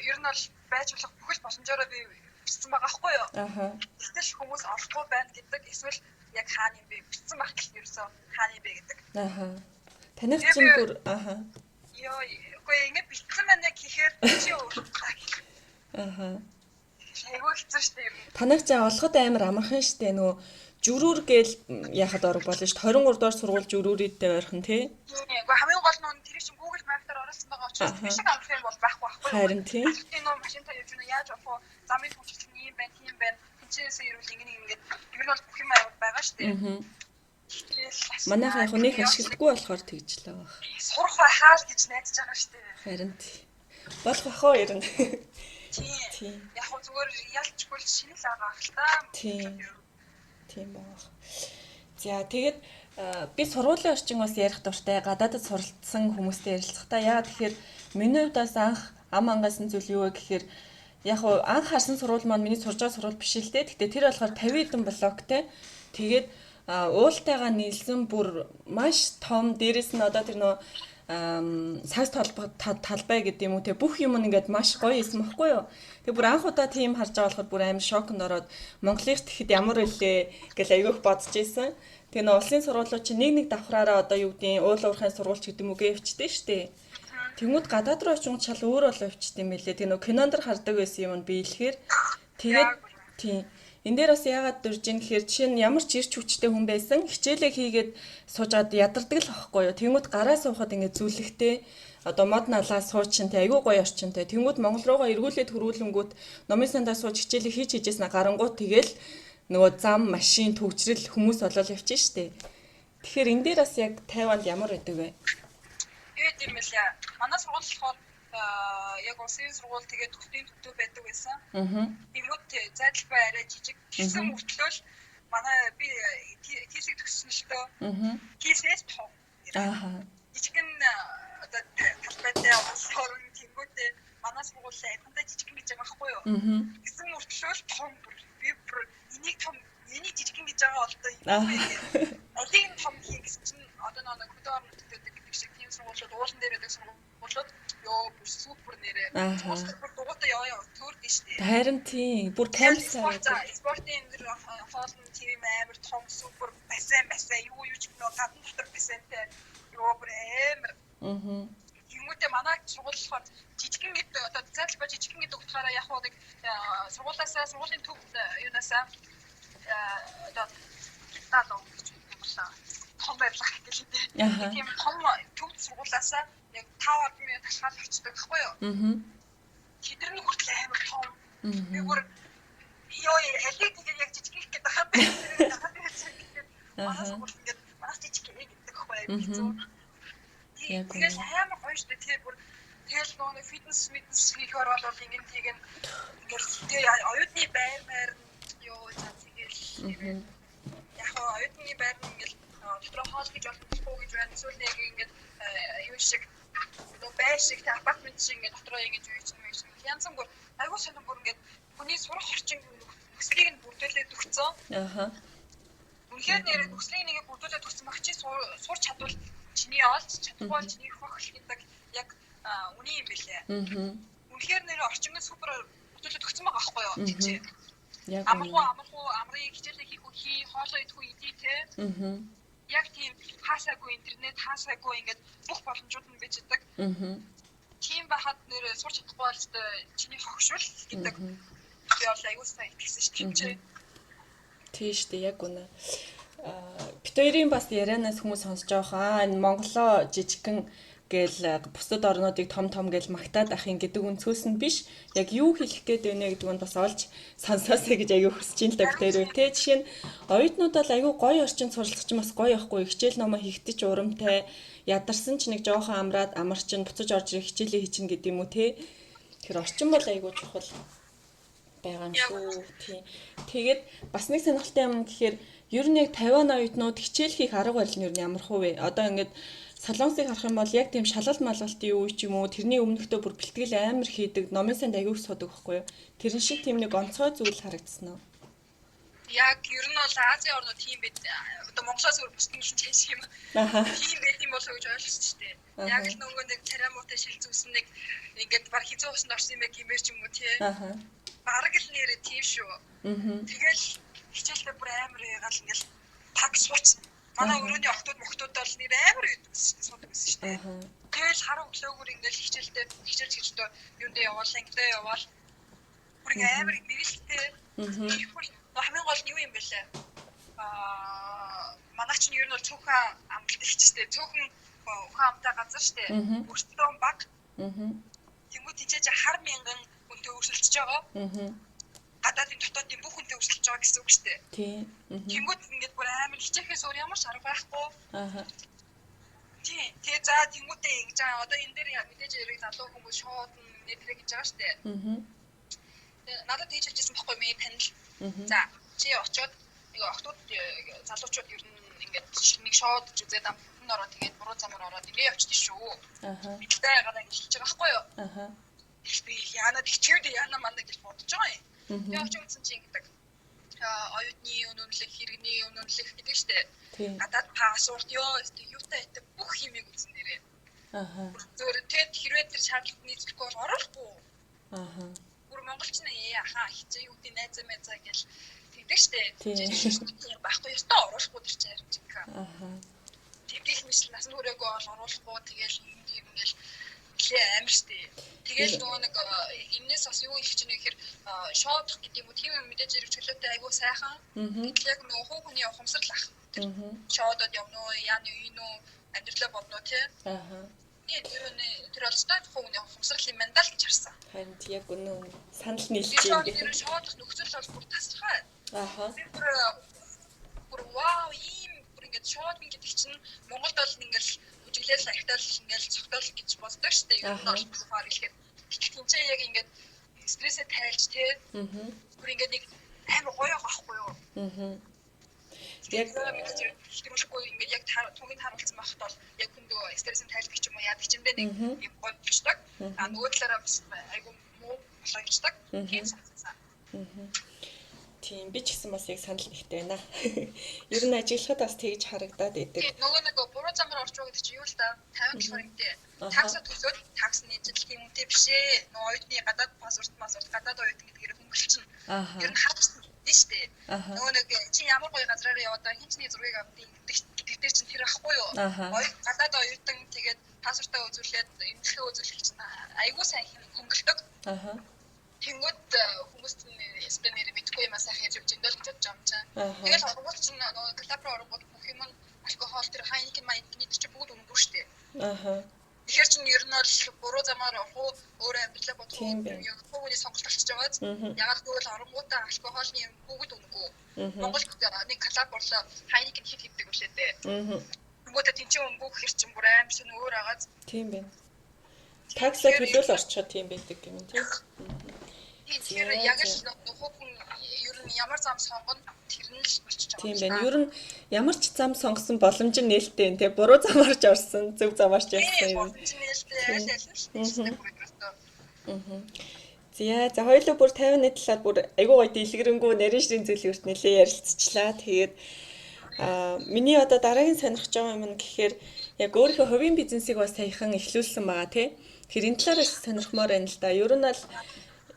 ер нь бол байж болох бүхэл боломжоор би бичсэн байгаа байхгүй юу? Гэтэл хүмүүс олохгүй байна гэдэг эсвэл яг хаана юм бэ? Бичсэн байх гэх ерөөсөө хаана юм бэ гэдэг. Таних чинь бүр Йоо, үгүй ингэ бичсэн байна гэхээр чи өөр. Айгүй хэцүү шүү дээ. Танах чи олоход амар амархан шүү дээ нөгөө жүрүүр гээл яхад орог болно шүү дээ. 23 дугаар сургууль жүрүүрийдтэй ойрхон тий. Үгүй хамгийн гол нь тэр чинь Google Map дээр оруулсан байгаа учраас тэр шиг амархан юм бол байхгүй байхгүй. Харин тий. Тэр нөө машинтаа явж байна яаж явах вэ? Замын түвшил нь ийм байна, тийм байна. Тэнцээс ирүүл ингэ ингээд ер нь бол бүх юм амар байгаа шүү дээ. Манайха яг нэг ашигладаггүй болохоор тэгж л байгаа. Сурах байхаа л гэж найдаж байгаа шүү дээ. Харин тий. Болох бах уу ер нь. Тийм. Яг хөө зүгээр ялчгүй шинэ л байгаа л та. Тийм. Тийм байх. За тэгээд би сургуулийн орчин бас ярих дуртай. Гадаадд суралцсан хүмүүстэй ярилцахдаа яагаад тэгэхээр миний хувьд бас анх ам ангасан зүйл юу вэ гэхээр яг хуу анх харсан сургууль маань миний сурж байгаа сургууль биш л дээ. Гэтэ тэр болохоор 50 хэдэн блоктэй. Тэгээд уултайгаа нийлсэн бүр маш том дээрэс нь одоо тэр нөө сагс талбай гэдэг юм уу те бүх юм ингээд маш гоё исэн баггүй юу. Тэгээ бүр анх удаа тийм харж байгаа болохоор бүр амар шоконд ороод Монголынх тэгэхэд ямар үлээ гэл айгүйх бодож исэн. Тэгээ нөө улсын сургуулиуд чинь нэг нэг давхраараа одоо юу гэдгийг уул уурхайн сургууль ч гэдэг юм уу гээ явчихдээ штэ. Тэнгүүд гадаад руу очингууд шал өөр болоо явчихдээ юм билээ. Тэгээ нөө кинон дэр хардаг байсан юм нь биелэхээр тэгээд тийм энэ дээр бас яагаад дурж ийн гэхээр жишээ нь ямар ч ирч хүчтэй хүн байсан хичээлээ хийгээд суужаад ядардаг л байхгүй юу. Тэнгүүд гараа суухад ингээд зүлэгтэй одоо мод налаа суучин тэ айгүй гоё орчинтай. Тэнгүүд Монгол руугаа эргүүлээд хөрвүүлэнгүүт номын сандаа сууж хичээлээ хийж хийжсэн гарангуут тэгэл нөгөө зам машин төгжрөл хүмүүс болол явчих штэ. Тэгэхээр энэ дээр бас яг Тайванд ямар байдаг вэ? Юу юм бэлээ. Манай сургууль болохоор яг улсын сургууль тэгээд төвийн төвдөө байдаг байсан. Тэнгүүд зайдалбай арай жижиг гэсэн мөртлөө л манай би тийсийг төгссөн л дөө. Тийсээс том. Жижигэн одоо талбайтай улс орон тэнгүүдээ манай сургууль адилхантай жижигэн гэж байгаа байхгүй юу? Гэсэн мөртлөө л том бүр би бүр энийг том энийг жижигэн гэж байгаа бол одоо юу вэ? Алийг том хий гэсэн чинь одоо нэг хөдөө орон нутгад гэдэг шиг тийм сургуулиуд уулан дээр байдаг сургуулиуд ёо бүр супер нэрээ. Супер дугуйтай яа яа төөрдөн шүү дээ. Харин тийм бүр кампус спортын энэ хоол нь тийм амар том супер бассейн бассейн юу юу ч гэнэ гадна дотор бассейнтэй ёо бүр амар. Тэнгүүтээ манай сургууль болохоор жижигэн гэдэг одоо зайлшгүй жижигэн гэдэг утгаараа яг нэг сургуулаасаа сургуулийн төв юунаасаа одоо таалаа гэж юм болоо том барилга гэх лээ. Тийм том төв сургуулаасаа яг 5 минут талхаад очдог байхгүй юу? Тэдэр нь хүртэл амар том. Би бүр ёо алиг тэгээд яг жижиг их гэдэг байгаа юм байна. Манай сургууль ингээд манай жижиг гэдэг байхгүй юу? Хэцүү. Тэгэл амар гоё шүү дээ. Тэр бүр тэгэл нөгөө фитнес митнес хийхээр бол ингэн тийг ингээд тэгээ оюутны байр байр ёо за тэгэл Яг оюутны байр нь ингээл дотроо хоол гэж болохгүй гэж байна. Эсвэл нэг ингээд юу шиг нөгөө байр шиг тэ апартмент шиг ингээд дотроо ингэж юу чинь юм шиг янз бүр айгуу сонир бүр ингээд хүний сурах орчин нөхцөлийг нь бүрдүүлээд өгсөн. Аха. Үнэхээр нэр нөхцөлийг нэг бүрдүүлээд өгсөн баг чи сурч чадвал чиний олж чадахгүй бол чиний хөх гэдэг яг үний юм бэлээ. Үнэхээр нэр орчин нь супер бүрдүүлээд өгсөн байгаа байхгүй юу? Тийч. Яг амархуу амрын хичээлээ хийх үү хий, хоолоо идэх үү идэ те. Яг тийм хаасаагүй интернет, хаасаагүй ингээд бүх боломжууд нь байж байгаа. Тийм байхад нэр сурч чадахгүй бол чиний хогшвол гэдэг. Би бол аюул сайн итгэсэн шүү дээ. Тийм шүү дээ, яг үнэ. Бид хоёрын бас ярианаас хүмүүс сонсож байгаа хаа энэ Монголоо жижигхэн гээл бусдад орнуудыг том том гээл магтаад ах юм гэдэг өнцгөөс нь биш. Яг юу хэлэх гээд байна гэдэг нь бас олж сонсоосэй гэж аягүй хүсэж байна л да бид хоёр. Тэ жишээ нь оюутнууд бол аягүй гоё орчинд суралцах чинь бас гоё байхгүй. Хичээл номоо хийхдээ ч урамтай, ядарсан ч нэг жоохон амраад амарчин буцаж орж ирэх хичээлээ хийчин гэдэг юм уу те. Тэгэхээр орчин бол аягүй чухал байгаа юм шүү. Тийм. Тэгээд бас нэг сонирхолтой юм гэхээр ер нь яг Тайван оюутнууд хичээл хийх арга барил нь ер нь ямар хөө вэ? Одоо ингээд Солонгосыг харах юм бол яг тийм шалгалт малгалтын үе ч юм уу тэрний өмнөхдөө бүр бэлтгэл амар хийдэг, номын санд аягүй их суудаг байхгүй юу? Тэрэн шиг тийм нэг онцгой зүйл харагдсан уу? Яг ер нь бол Азийн орнууд тийм байд. Одоо Монголоос өөр бусд нь чаш юм. Тийм байт юм болоо гэж ойлгосон ч тийм. Яг л нөгөө нэг царай муутай шил зүүсэн нэг ингээд баг хизүү усанд орсон юм яг гимээр ч юм уу тий. Бараг л нэрээ тийм шүү. Тэгэл хичээлдээ бүр амар ягаал ингээл пак сууц. Манай өрөөний охтууд мохтууд бол нэр амар суудаг байсан шүү дээ. Тэгэл хараа өглөөгөр ингээл хичээлдээ хичээлж гэж одоо юундээ яваал, ангидаа яваал. Бүр ингээ амар мэрэлттэй. Хамгийн гол нь юу юм бэ лээ? Манай чинь ер нь бол цөөхөн амгалт ихчтэй. Цөөхөн өхөн амтай газар шүү дээ. Өртөө баг. Тэнгүү тийчээж хар мянган хүнтэй өрсөлдөж байгаа. Гадаадын дотоодын бүх хүнтэй өрсөлдөж байгаа гэсэн үг шүү дээ. Тийм. Тэнгүүд ингээд бүр амар хичээхээс өөр ямар ч арга байхгүй. Тийм. Тэгээ за тэнгүүтээ ингэж байгаа. Одоо энэ дээр мэдээж хэрэг залуу хүмүүс шууд нэтэрэ гэж байгаа шүү дээ. Надад тийж хэлжсэн байхгүй миний танил. За чи очиод нэг охтууд залуучууд ер нь ингээд нэг шууд үзээд амтнд ороод тэгээд буруу замаар ороод ингэ явчихсан шүү. Мэдэлтэй ягаадаа гэж хэлж байгаа байхгүй юу? Би яана тэгчээд яана манда гэж бодож байгаа юм. Тэгээ очиж үзсэн чинь ингэдэг оюутны үнэнлэх, хэрэгний үнэнлэх гэдэг штэ. Гадаад пассворт ёо юутай байдаг бүх юмыг үзсэн нэрээ. Зөвөр тэгэд хэрвээ тэр шаардлагат нийцэхгүй бол оруулахгүй. Бүр монголч нэ ахаа хичээ юу гэдэг найзаа майзаа гэл тэгдэг штэ. Тийм байхгүй ёстой оруулахгүй тэр чинь харин чинь. Тэгэх мэт насан туршаагүй бол оруулахгүй тэгэл юм ингээл нэлээ амар штэ. Тэгэл нөгөө нэг энэс бас юу их чинь гэхээр шоудах гэдэг юм уу тийм юм мэдээж хэрэг чөлөөтэй айгүй сайхан. Гэтэл яг нөгөө хуу хүний ухамсарл ах. Тэр шоудод явна уу, яа нэг юм уу амьдралаа бодно тий. Тэр олстой тухайн хүний ухамсарл юм байна даа л гэж харсан. Харин яг үнэн санал нийлж байна. Тэр шоудах нөхцөл бол бүр тасархай. Бүр вау ийм бүр ингээд шоуд гэдэг чинь Монголд бол ингээд бүжиглээл ахтаал ингээл цогтоол гэж боддог шүү дээ. Ер нь бол тухаар хэлэхэд тэнцээ яг ингээд стрессээ тайлж тий. Бүр ингээд нэг амар гоё байгаа байхгүй юу? Яг хэвлэхгүй ингээд яг түүнийг харуулсан байхад бол яг хүндөө стрессээ тайлдаг ч юм уу яадаг ч юм бэ нэг юм гоё болчдаг. А нөгөө талаараа бас айгу муу болоо явчихдаг. Тийм санагдсан. Тийм би ч гэсэн бас яг санал нэгтэй байна. Ер нь ажиглахад бас тэгж харагдаад идэг. Нөгөө нэг буруу замаар орж байгаа гэдэг чинь юу л да 50 болохоор юм дээ. Такса төлөөд такс нийцэл тийм үнэтэй биш ээ. Нөгөө оюутны гадаад паспорт гадаад оюутан гэдгээр хөнгөлчин. Ер нь харагдсан шүү дээ. Нөгөө нэг чи ямар гоё газраараа яваад байгаа хин ч нэг зургийг авдیں гэдэг дээр чинь тэр ахгүй юу? Гадаад оюутан тэгээд паспортоо үзүүлээд эмнэлгээ үзүүлэх чинь айгүй сайн хөнгөлдөг. Тэнгүүд хүмүүс нь нэр мэдэхгүй юм аа сайхан яаж явж индэл гэж бодож байгаа юм чинь. Тэгэл оронгууд чинь нөгөө клаб руу оронгууд бүх юм нь алкогол тэр хайнк майнк нийт чинь бүгд үнэгүй шүү дээ. Тэгэхээр чинь ер нь бол буруу замаар орох уу, өөрөө амьдралаа бодох уу, хүний сонголт болчихж байгааз. Ягаад гэвэл оронгуудаа алкоголны юм бүгд үнэгүй. Монголд нэг клаб орлоо хайнк хэд хэддэг үлээ дээ. Тэнгүүдээ тэнцэн үнэгүй гэхэр чинь бүр аим шин өөр агааз. Тийм байна. Такса төлөөл орчиход тийм байдаг юм тийм. Тэгэхээр яг л хүн ер нь ямар зам сонгоно тэр нь л Тийм байна. Ер нь ямар ч зам сонгосон боломж нь нээлттэй юм те. Буруу замаар ч орсон, зөв замаар ч явсан юм. Боломж нь нээлттэй, аль аль нь шүү. За хоёулаа бүр 51 талаар бүр айгуу гоё дэлгэрэнгүй нарийн ширийн зүйлийг нэлээ ярилцчихлаа. Тэгээд миний одоо дараагийн сонирхож байгаа юм нь гэхээр яг өөрийнхөө хувийн бизнесийг бас саяхан эхлүүлсэн байгаа тий. Тэгэхээр энэ талаар бас сонирхмоор байна л да. Ер нь бол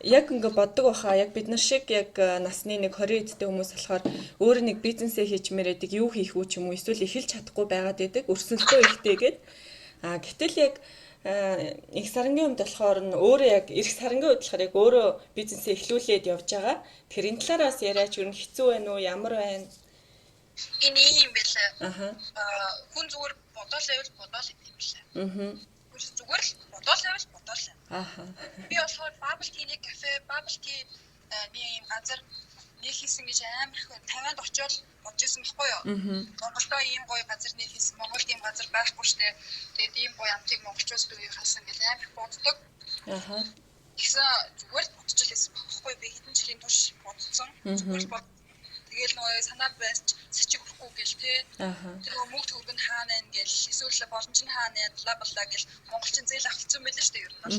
яг ингээ боддог баха. Яг бид нар шиг яг насны нэг 20 эдтэй хүмүүс болохоор өөрөө нэг бизнесээ хийчмээр байдаг, юу хийх үү ч юм уу эсвэл эхэлж чадахгүй байгаад байдаг, өрсөлдөө ихтэй гээд. Гэтэл яг их сарангийн хувьд болохоор нь өөрөө яг эрх сарангийн хувьд болохоор яг өөрөө бизнесээ эхлүүлээд явж байгаа. Тэгэхээр энэ талаар бас яриач, ер нь хэцүү байна уу, ямар байна? Энэ юм байлаа. Хүн зүгээр бодоол байвал бодоол юм лээ. Зүгээр л бодоол байвал бодоол. Би болохоор bubble tea-ний кафе, bubble tea-ний ийм газар нэг хийсэн гэж амар их 50-нд очиод бодож исэн байхгүй юу? Монголдо ийм гоё газар нэг хийсэн, Монголд ийм газар байхгүй штэ. Тэгээд ийм гоё амтыг монголчуудад үеийг хасан гэж амар их боддог. Тэгсэн зүгээр л бодож исэн байхгүй би хэдэн жилийн турш бодсон. Зүгээр л бод. Тэгэл нөгөө санаа байж сэчиг өрөхгүй гэл те. Тэр нөгөө мөнгө төгрөг нь хаана байна гэл, эсвэл боломж нь хаана байна бла бла гэл монголчин зээл авчихсан байлээ штэ ер нь бол.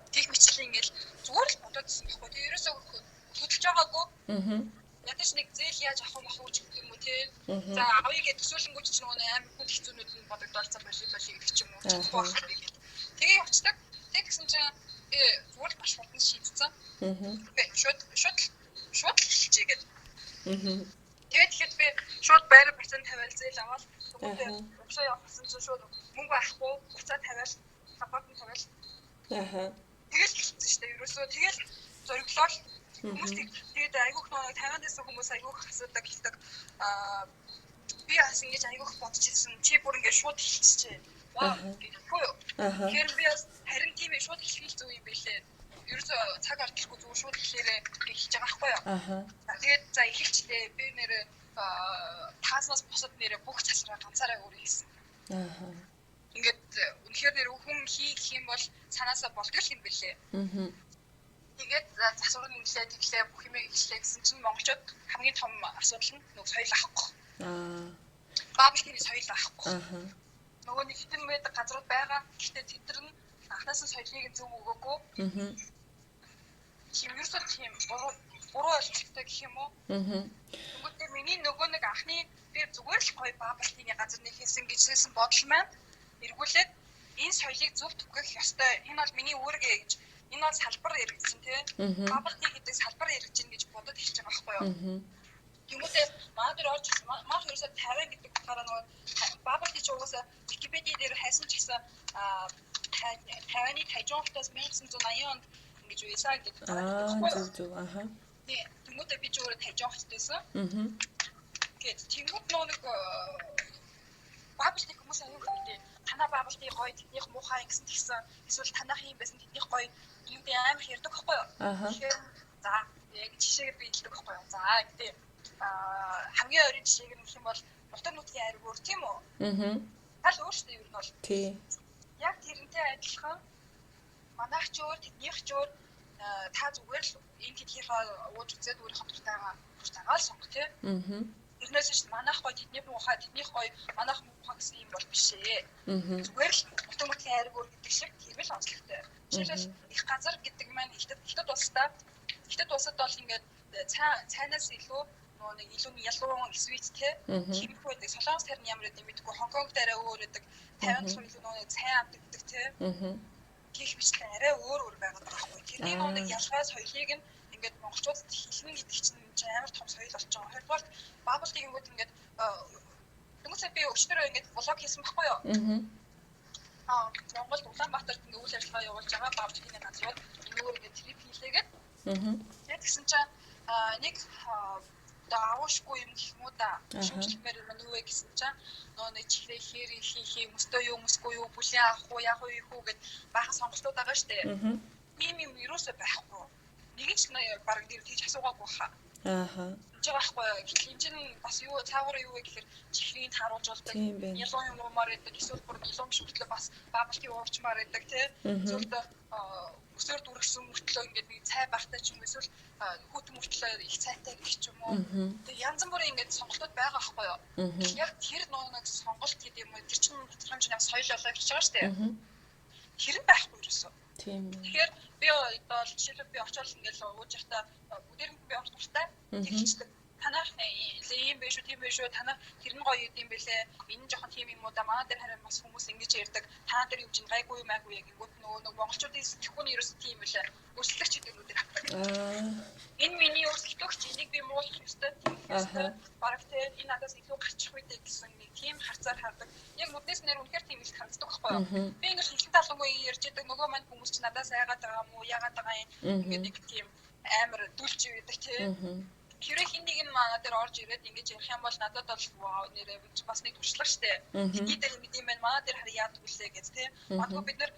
Тэг мэтлэн ингээл зүгээр л бодоод исэн байхгүй. Тэг ерөөсөө хөдөлж байгаагүй. Ядаж нэг зээл яаж авах юм ах уу гэх юм уу те. За авъя гэж төсөөлөнгүүч ч нөгөө амар хүн хэцүүнүүд нь бодогдоол за болий болий гэдэг ч юм уу. Чадахгүй байх гэх. Тэгээ явцдаг. Тэг гэсэн чинь би зүгээр л маш хурдан шийдсэн. Шууд шууд шууд хэлчихье гэдэг. Тэгээд тэгэхэд би шууд байраа процент тавиал зээл аваад тэгвэл урагшаа явах гэсэн чинь шууд мөнгө авахгүй буцаа тавиал апартмент тавиал. Тэгэл хэлсэн шүү дээ. Ерөөсөө тэгэл зориглол хүмүүс тэгээд айгүйх нөгөө 50-аас хүмүүс айгүйх асуудаг хэлдэг. Би бас ингэж айгүйх бодож ирсэн. Чи бүр ингэж шууд хэлчихжээ. Вау гэхгүй юу. Тэгэхээр би бас харин тийм ээ шууд хэлэх зөв юм билээ. Ерөөсөө цаг алдахгүй зүгээр шууд хэлээрээ хэлж байгаа байхгүй юу. Тэгээд за эхэлчлээ. Би нэрээ тааснаас босод нэрээ бүх засраа ганцаараа өөрөө хийсэн. Ингээд үнэхээр нэр хүн хий гэх юм бол санаасаа болдог юм билээ. Тэгээд засвар нэмлээ тэглээ бүх юм эхэллээ гэсэн чинь монголчууд хамгийн том асуудал нь нөгөө соёл авахгүй. Bubble tea-ний соёл авахгүй. Нөгөө нэг хитэн байдаг газрууд байгаа. Гэхдээ тэд нар нь анханаас нь соёлыг зөв өгөөгүй. Тийм ерөөсөө тийм буруу ойлголттой гэх юм уу? Тэгвэл миний нөгөө нэг анхны би зүгээр л гоё bubble tea-ний газар нэг хийсэн гэжсэн бодол маань эргүүлээд энэ соёлыг зөв түгэх ёстой. Энэ бол миний үүрэг гэж, энэ бол салбар эргэжин тий. Bubble tea гэдэг салбар эргэжин гэж бодод хэлж байгаа байхгүй юу? Тэнгүүтээ маа дээр орж ирсэн. Маа ерөөсөө 50 гэдэг утгаараа нөгөө bubble tea ч угаасаа Википедиа дээр хайсан ч гэсэн Тайваны Тайчжун хотоос 1980 онд ингэж уясаа гэдэг байгаа. Зөв зөв. Тий. Тэнгүүтээ би ч өөрөө Тайчжун хотод байсан. Тэгээд тэнгууд нөгөө нэг bubble tea хүмүүс аюу хэрэгтэй. Танаа bubble tea гоё, тэднийх муухай гэсэн тэгсэн. Эсвэл танах юм байсан, тэднийх гоё юм би амар ярьдаг байхгүй юу? Тэгэхээр за яг жишээгээр би хэлдэг байхгүй юу? За гэтээ хамгийн ойрын жишээг нь гэх юм бол нутаг нутгийн айр өөр тийм үү? Тал өөр шүү дээ ер нь бол. Тий. Яг тэрнтэй адилхан манайх ч өөр, тэднийх ч өөр, та зүгээр л энэ тэднийхээ ууж үзээд өөрийнхөө дуртайгаа л сонго тий. Тэрнээс ч манайх гоё, тэдний муухай, тэднийх гоё, манайх муухай гэсэн юм бол биш ээ. Зүгээр л нутаг нутгийн айр өөр гэдэг шиг тийм л онцлогтой. Жишээлбэл их газар гэдэг маань хятад улстай. Хятад улсад бол ингээд цайнаас илүү нөгөө нэг илүү ялуун свит те тиймэрхүү байдаг. Солонгос харин ямар гэдэг мэдэхгүй, Хонконг дээр өөр байдаг. Тайван болохоор илүү нөгөө цай амт гэдэг те. Гэх мэтлэн арай өөр өөр байгаад байгаа байхгүй. Тэрний нөгөө нэг ялгаа соёлыг нь ингээд монголчуудад хэлнэ гэдэг чинь амар том соёл болж байгаа. Хоёрдугаар bubble tea гингүүд ингээд дөнгөсөө би өчтөрөө ингээд влог хийсэн байхгүй юу? Монголд Улаанбаатарт ингээд үйл ажиллагаа явуулж байгаа bubble tea-ний газрууд энэгээр ингээд трип хийлээгээд. Тэгээд тэгсэн чинь нэг одоо авуушгүй юм гэх юм уу да. Шүүмжлэмээр юм юу вэ гэсэн чинь нөгөө нэг чихрээ хэр хийх мөстөө юу мөсгүй юу бүлээн авах уу яах уу ийх үү гэд баахан сонголтууд байгаа штэ. Ийм юм юусоо байхгүй. Нэг ч бараг нэр тийж асуугаагүй хаа. Ааха. Гэж байгаа байхгүй юу? Гэтэл энэ чинь бас юу цаагаараа юу вэ гэхээр чихрийг тааруулж болдог. Нилон юм уумаар байдаг. Эсвэл бүр нилон биш мөртлөө бас bubble tea уурчмаар байдаг тий. Эсвэл өсөөр дүргсэн мөртлөө ингээд нэг цай багтай ч юм уу эсвэл хүүтэн мөртлөө их цайтай гэх ч юм уу. Тэгээ янз бүрийн ингээд сонголтууд байгаа байхгүй юу? Яг тэр нэг сонголт гэдэг юм уу тэр чинь тодорхой хэмжээний соёл болоо гэж байгаа шүү дээ. Тэр нь байхгүй юусэн. Тийм. Тэгэхээр би одоо жишээлбэл би очиод ингээд ууж явахдаа бүгдээр нь би орох дуртай. Тэгчихдэг. Танах ийм биш үү, тийм биш үү, танах тэр нь гоё юм бэлээ. Энэ нь жоохон тийм юм уу да. Манай дээр харин бас хүмүүс ингэж ярьдаг. Та нар юм чинь гайгүй юм айгүй гингүүт нөгөө нэг монголчуудын сэтгхүүн ерөөсөө тийм үлээ. Өрсөлдөгч гэдэг авдаг. Энэ миний өрсөлдөгч, энийг би муулах ёстой, тийм ёстой. Бараг те энэ надаас илүү гарчих үедээ гэсэн нэг тийм харцаар хардаг. Яг нүднээс нэр үнэхээр тийм их ханддаг байхгүй юу? Би ингэж хэлэн талангүй ярьж идэг нөгөө мань хүмүүс чинь надаас айгаад байгаа юм уу, яагаад байгаа юм ингээд нэг тийм амар дүлж байдаг те. Хэрэг хин нэг нь манай дээр орж ирээд ингэж ярих юм бол надад бол вау нэрээ би бас нэг туршлага штэ. Хэдий дээр ингэ юм байна манай дээр харин яадаг вүлээ гэж тий. Магадгүй бид нар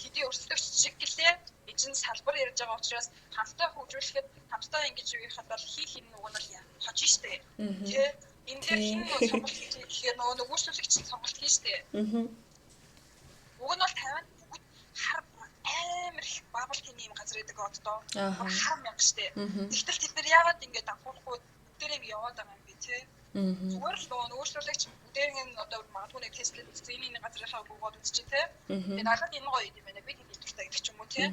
хэдий өрсөлдөгч шиг гэлээ эжин салбар ярьж байгаа учраас хамтдаа хөгжүүлэхэд хамтдаа ингэж юу яхад бол хийх юм нөгөө нь хож штэ. Тий. Энэ дээр хин сонголт хийж гэхээр нөгөө нэг үйлчлүүлэгч сонголт хийн штэ. Уг нь бол 50 бүгд хар амар их bubble tea юм газар байдаг оддоо. Хар мянга штэ. Тэгтэл тэд нар яагаад ингэж анхаарахгүй бүгдээрээ ингэ яваад байгаа юм бэ те? Зүгээр л нөгөө өөрчлөлөгч бүгдээр ингэ одоо магадгүй нэг тестлээд үзсэн энэ энэ газрынхаа буугаад үзчихэ те. Тэгээ надад энэ гоё юм байна. Би тэнд дуртай гэдэг ч юм уу те.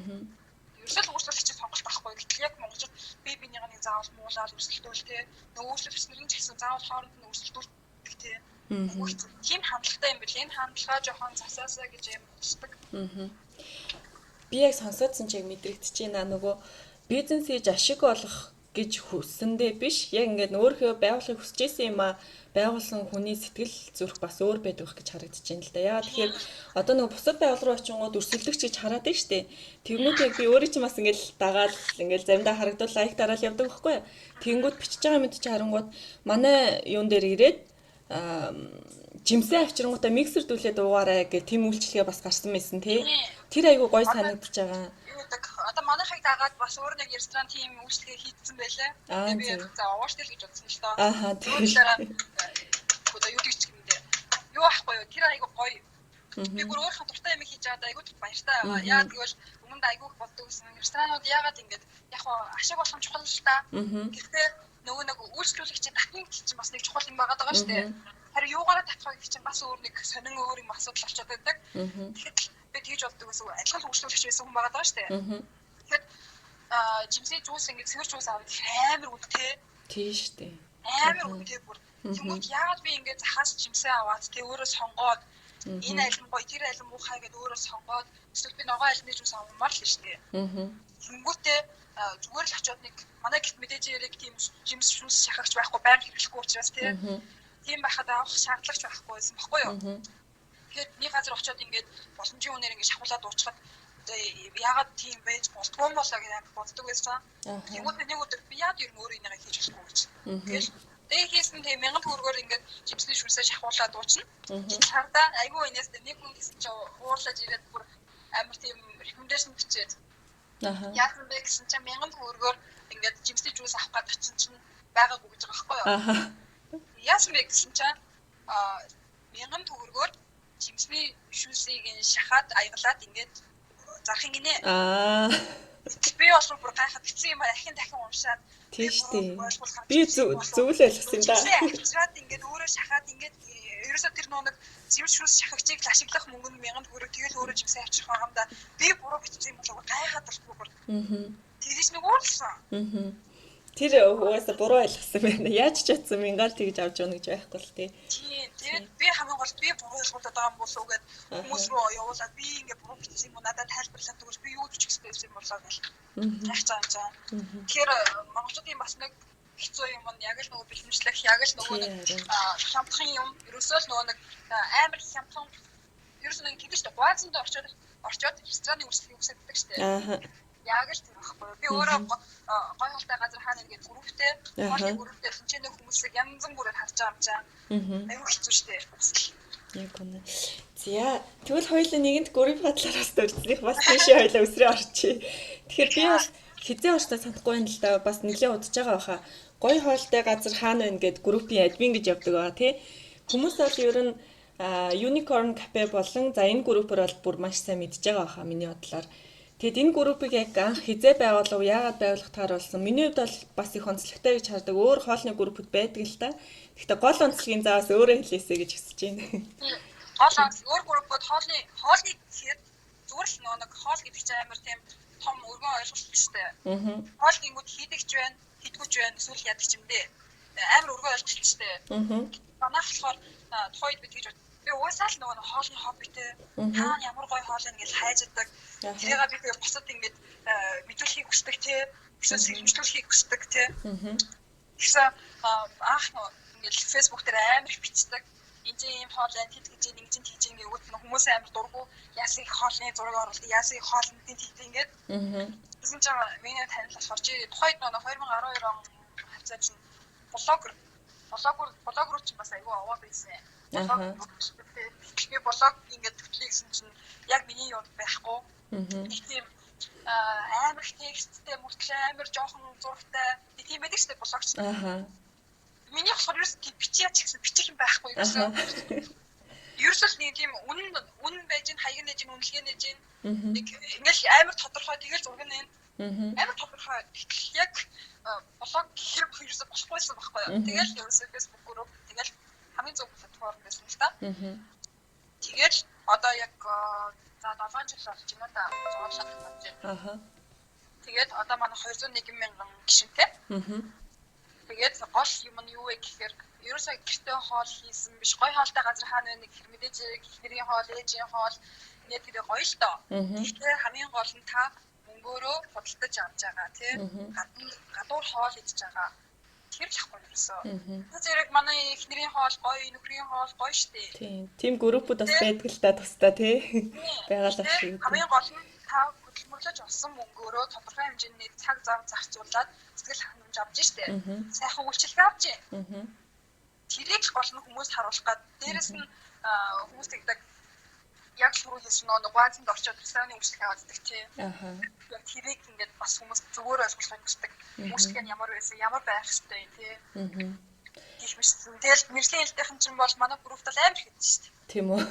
Ерөөсөө л өөрчлөлөгчийн сонголт байхгүй. Гэтэл яг монголчууд бие биенийгээ нэг заавал муулаад өрсөлдөөл те. Нөгөө өөрчлөгч нар нь ч гэсэн заавал хооронд нь өрсөлдүүлдэг те. Тийм хандлагатай юм бэл. Энэ хандлага жоохон засаасаа гэж юм боддог. Би яг сонсоодсон чиг мэдрэгдэж байна. Нөгөө бизнес хийж ашиг олох гэж хүссэндээ биш. Яг ингээд өөрийнхөө байгуулахыг хүсэж исэн юм а байгуулсан хүний сэтгэл зүрх бас өөр байдаг гэж харагдаж байна л да. Яагаад тэгэхээр одоо нөгөө бусад байгууллага руу очингууд өрсөлдөгч гэж хараад байна штэ. Тэгмүүд яг би өөрөө ч бас ингээд дагаал ингээд заримдаа харагдвал лайк дараал явдаг байхгүй юу. Тэгэнгүүт бичиж байгаа мэд чи харангууд манай юун дээр ирээд жимсээ авчирнгуудаа миксер дүүлээд уугаарай гэх тэм үйлчлэгээ бас гарсан байсан тий. Тэр айгу гой санагдаж байгаа. Юу гэдэг одоо манайхыг дагаад бас өөр нэг ресторан тийм үйлчлэгээ хийцэн байлаа. Тэгээ би за ууштай л гэж бодсон л доо. Аа тийм. Одоо юу гэж юм бэ? Юу ахгүй юу? Тэр айгу гоё. Би бүр өөрийнхөө дуртай юм хийж байгаад айгу баяртай байгаа. Яагаад гэвэл өмнөд айгу их боддог гэсэн. Ресторанууд яагаад ингэж яг хоо ашиг болох нь чухал л та. Гэхдээ нөгөө нэг үйлчлүүлэгчийн татна гэдэг чинь бас нэг чухал юм байгаа даа шүү дээ. Харин юугаараа татах вэ гэх чинь бас өөр нэг сонин өөр юм асуудал болчиход байдаг. Тэгэхээр би тэгж боддог гэсэн адилхан үйлчлүүлэгч байсан хүн байгаа даа шүү дээ. Тэгэхээр жимсний жуус ингээд цэвэр жуус аваад амар үнэтэй. Тийм шүү дээ. Амар үнэтэй бүр. Тэнгүүт яагаад би ингээд захаас жимсээ аваад тэг өөрөө сонгоод энэ аль нь гоё тэр аль нь муухай гэдээ өөрөө сонгоод эсвэл би ногоон аль нь жуус авмаар л шүү дээ. Тэнгүүтээ зүгээр л очиод нэг манай гэрт мэдээж яриг тийм жимс шүнс шахагч байхгүй байнга хэрэглэхгүй учраас тийм байхад авах шаардлагач байхгүй байсан баггүй юу. Тэгэхээр нэг газар очиод ингээд боломжийн үнээр ингээд шахуулаад дуучхад яагаад тийм байж болдгоо юм болоо гэж амар боддог байсан. Тэнгүүд нэг өдөр би яад ер нь өөрөө энийгээ хийж болохгүй гэж. Тэгэл тэгээ хийсэн тийм 1000 төгрөгөөр ингээд жимсний шүнсээ шахуулаад дуучна. Чардаа айгүй инээс нэг хүн гэсэн чинь уурлаж ирээд бүр амар тийм рекомендашн бичээд. Яасан бэ гэсэн чинь 1000 төгрөгөөр ингээд жимсний жуус авах гээд очсон чинь байгаагүй гэж байгаа байхгүй юу? Яасан бэ гэсэн чинь 1000 төгрөгөөр жимсний шүүсийг нь шахаад аягалаад ингээд зарах юм гинэ. Би болохоор бүр гайхаад битсэн юм ахин дахин уншаад тийм шүү дээ. Би зөв л ойлгосон юм да. Авчираад ингээд өөрөө шахаад ингээд ерөөсөө тэр нэг жимс шүүс шахагчийг л ашиглах мөнгө нь 1000 төгрөг тэгэл өөрөө жимсээ авчрах байгаа юм да. Би буруу бичсэн юм болоо гайхаад болохгүй бүр. Тэгэж нэг уурлсан. Тэр угаасаа буруу ойлгосон байна. Яаж ч чадсан мянгаар тэгж авч явна гэж байхгүй л тий. Тийм. Тэгээд би хамгийн гол би буруу ойлгуулад байгаа юм болов уу гэд хүмүүс рүү явуулаад би ингээ буруу бичсэн юм уу надад тайлбарлаад өгөөч би юу бичих хэрэгтэй байсан юм болоо гэл. Яах цаа цаа. Тэгэхээр монголчуудын бас нэг хэцүү юм нь яг л нөгөө бэлэмжлэх, яг л нөгөө нэг хямдхан юм. Ерөөсөө л нөгөө нэг амар хямдхан ерөөсөө нэг тэгдэж шүү дээ. Гуайзанд орчоод рестораны үйлчлэгийг үсэддэг шүү дээ. Яг л тэр байхгүй. Би өөрөө гой холтой газар хаана ингээд групптэй, хоолны групптэй хэмжээний хүмүүсийг янз бүрээр харж байгаа юм чаа. Аюу хэцүү шүү дээ. Яг үнэ. За тэгвэл хоёулаа нэгэнт групп талаараас дурдсаных бас тийшээ хоёулаа өсрөө орчие. Тэгэхээр би бас хизээ орсноо санахгүй байна л да. Бас нэлээд удаж байгаа баха. Гоё хоолтой газар хаана байна гэд группийн админ гэж явдаг байгаа тий. Хүмүүс бол ер нь Unicorn Cafe болон за энэ группээр бол бүр маш сайн мэдж байгаа баха миний бодлоор. Тэгэд энэ группийг яг анх хизээ байгуулав, яагаад байгуулах тааруулсан? Миний хувьд бол бас их онцлогтой гэж хардаг. Өөр хоолны группүүд байдаг л та. Гэхдээ гол онцлогийн заавас өөрөө хэлээсэй гэж хүсэж байна. Гол онцлог өөр группүүд хоолны гэхээр зүгээр л нэг хоол гэдэг чинь амар тийм том өргөн ойлголт шүү дээ. Хоол гингүүд хийдэг ч байна, хийдгүү ч байна, эсвэл яадаг ч юм дээ. Амар өргөн ойлголт шүү дээ. Манайх болохоор тухайд би тэгж би угаасаа л нөгөө хоолны хоббитэй. Хаана ямар гоё хоол юм гэж хайж яадаг. Тэрийг би тэгээ бусад ингэж мэдүүлэхийг хүсдэг тий. Эсвэл сэрэмжлүүлэхийг хүсдэг тий. Тэгсэн анх ингэж Facebook дээр амар их бичдэг. Энд ийм хоол байна, тэд гэж нэг чинь тийж ингэ өгөөд хүмүүс амар дургу яасан их хоолны зураг оруулдаг, яасан их хоолнд тийж ингээд. Тэгсэн чинь миний танил болохоор чи тухайд нөгөө 2012 он хавцаа чинь блогер чинь бас айгүй аваад байсан. Би блог ингээд хөтлөе гэсэн чинь яг миний юунд байхгүй. Нэг тийм амар их тексттэй мөртлөө амар жоохон зурагтай тийм байдаг шүү дээ блогч. Миний болохоор ерөөс бичиж ч гэсэн бичих юм байхгүй ерөөсөө. Ерөөсөө л нэг тийм үнэн байж ин хаяг нэж ин үнэлгээ нэж ин нэг ингээл амар тодорхой тэгэл зураг нэ. Амар тодорхой. Гэтэл яг блог гэхэр ерөөсөө болохгүйсэн байхгүй юу. Тэгэл ерөөсөө Facebook групп тэгэл хамгийн зөв платформ байсан л та. Тэгээд одоо яг за 7 жил болж байна да. 6 жил болж байна. Тэгээд одоо манай 201 мянган гишүүнтэй. Тэгээд гол юм нь юу вэ гэхээр ерөөсөө гэртээ хоол хийсэн биш, гоё хоолтой газар хаана вэ гэхээр мэдээж эхнэрийн хоол, ээжийн хоол нэ тэр гоё л доо. Гэхдээ хамгийн гол нь та мөнгөөрөө худалдаж авч байгаа тий. Гадуур хоол идэж байгаа. Тэр л ахгүй ерөөсөө. Зэрэг манай эхнэрийн хоол гоё, нөхрийн хоол гоё штэ. Тийм. Тим группүүд бас байдаг л та тусдаа тий. Байгалах шиг. Хамгийн гол нь та хөдөлмөрлөж олсон мөнгөөрөө тодорхой хэмжээний цаг зав зарцуулаад сэтгэл хангамж авч штэ. Сайхан үйлчилгээ авч. Тэрийг л гол нь хүмүүст харуулах гад. Дээрэс нь хүмүүс тэгдэг яг шүрүү хийсэн нөгөө гуайзанд орчоод рестораны үйлчилгээ авдаг тий. Яг тэрийг ингээд бас хүмүүс зөвөр ойлгохыг хүсдэг. Үйлчилгээ нь ямар байсан, ямар байх ёстой тий. Гэх мэт. Тэгэл мэрэгжлийн хэлтийнхэн чинь бол манай группт бол амар хэдэн шүү дээ. Тийм үү.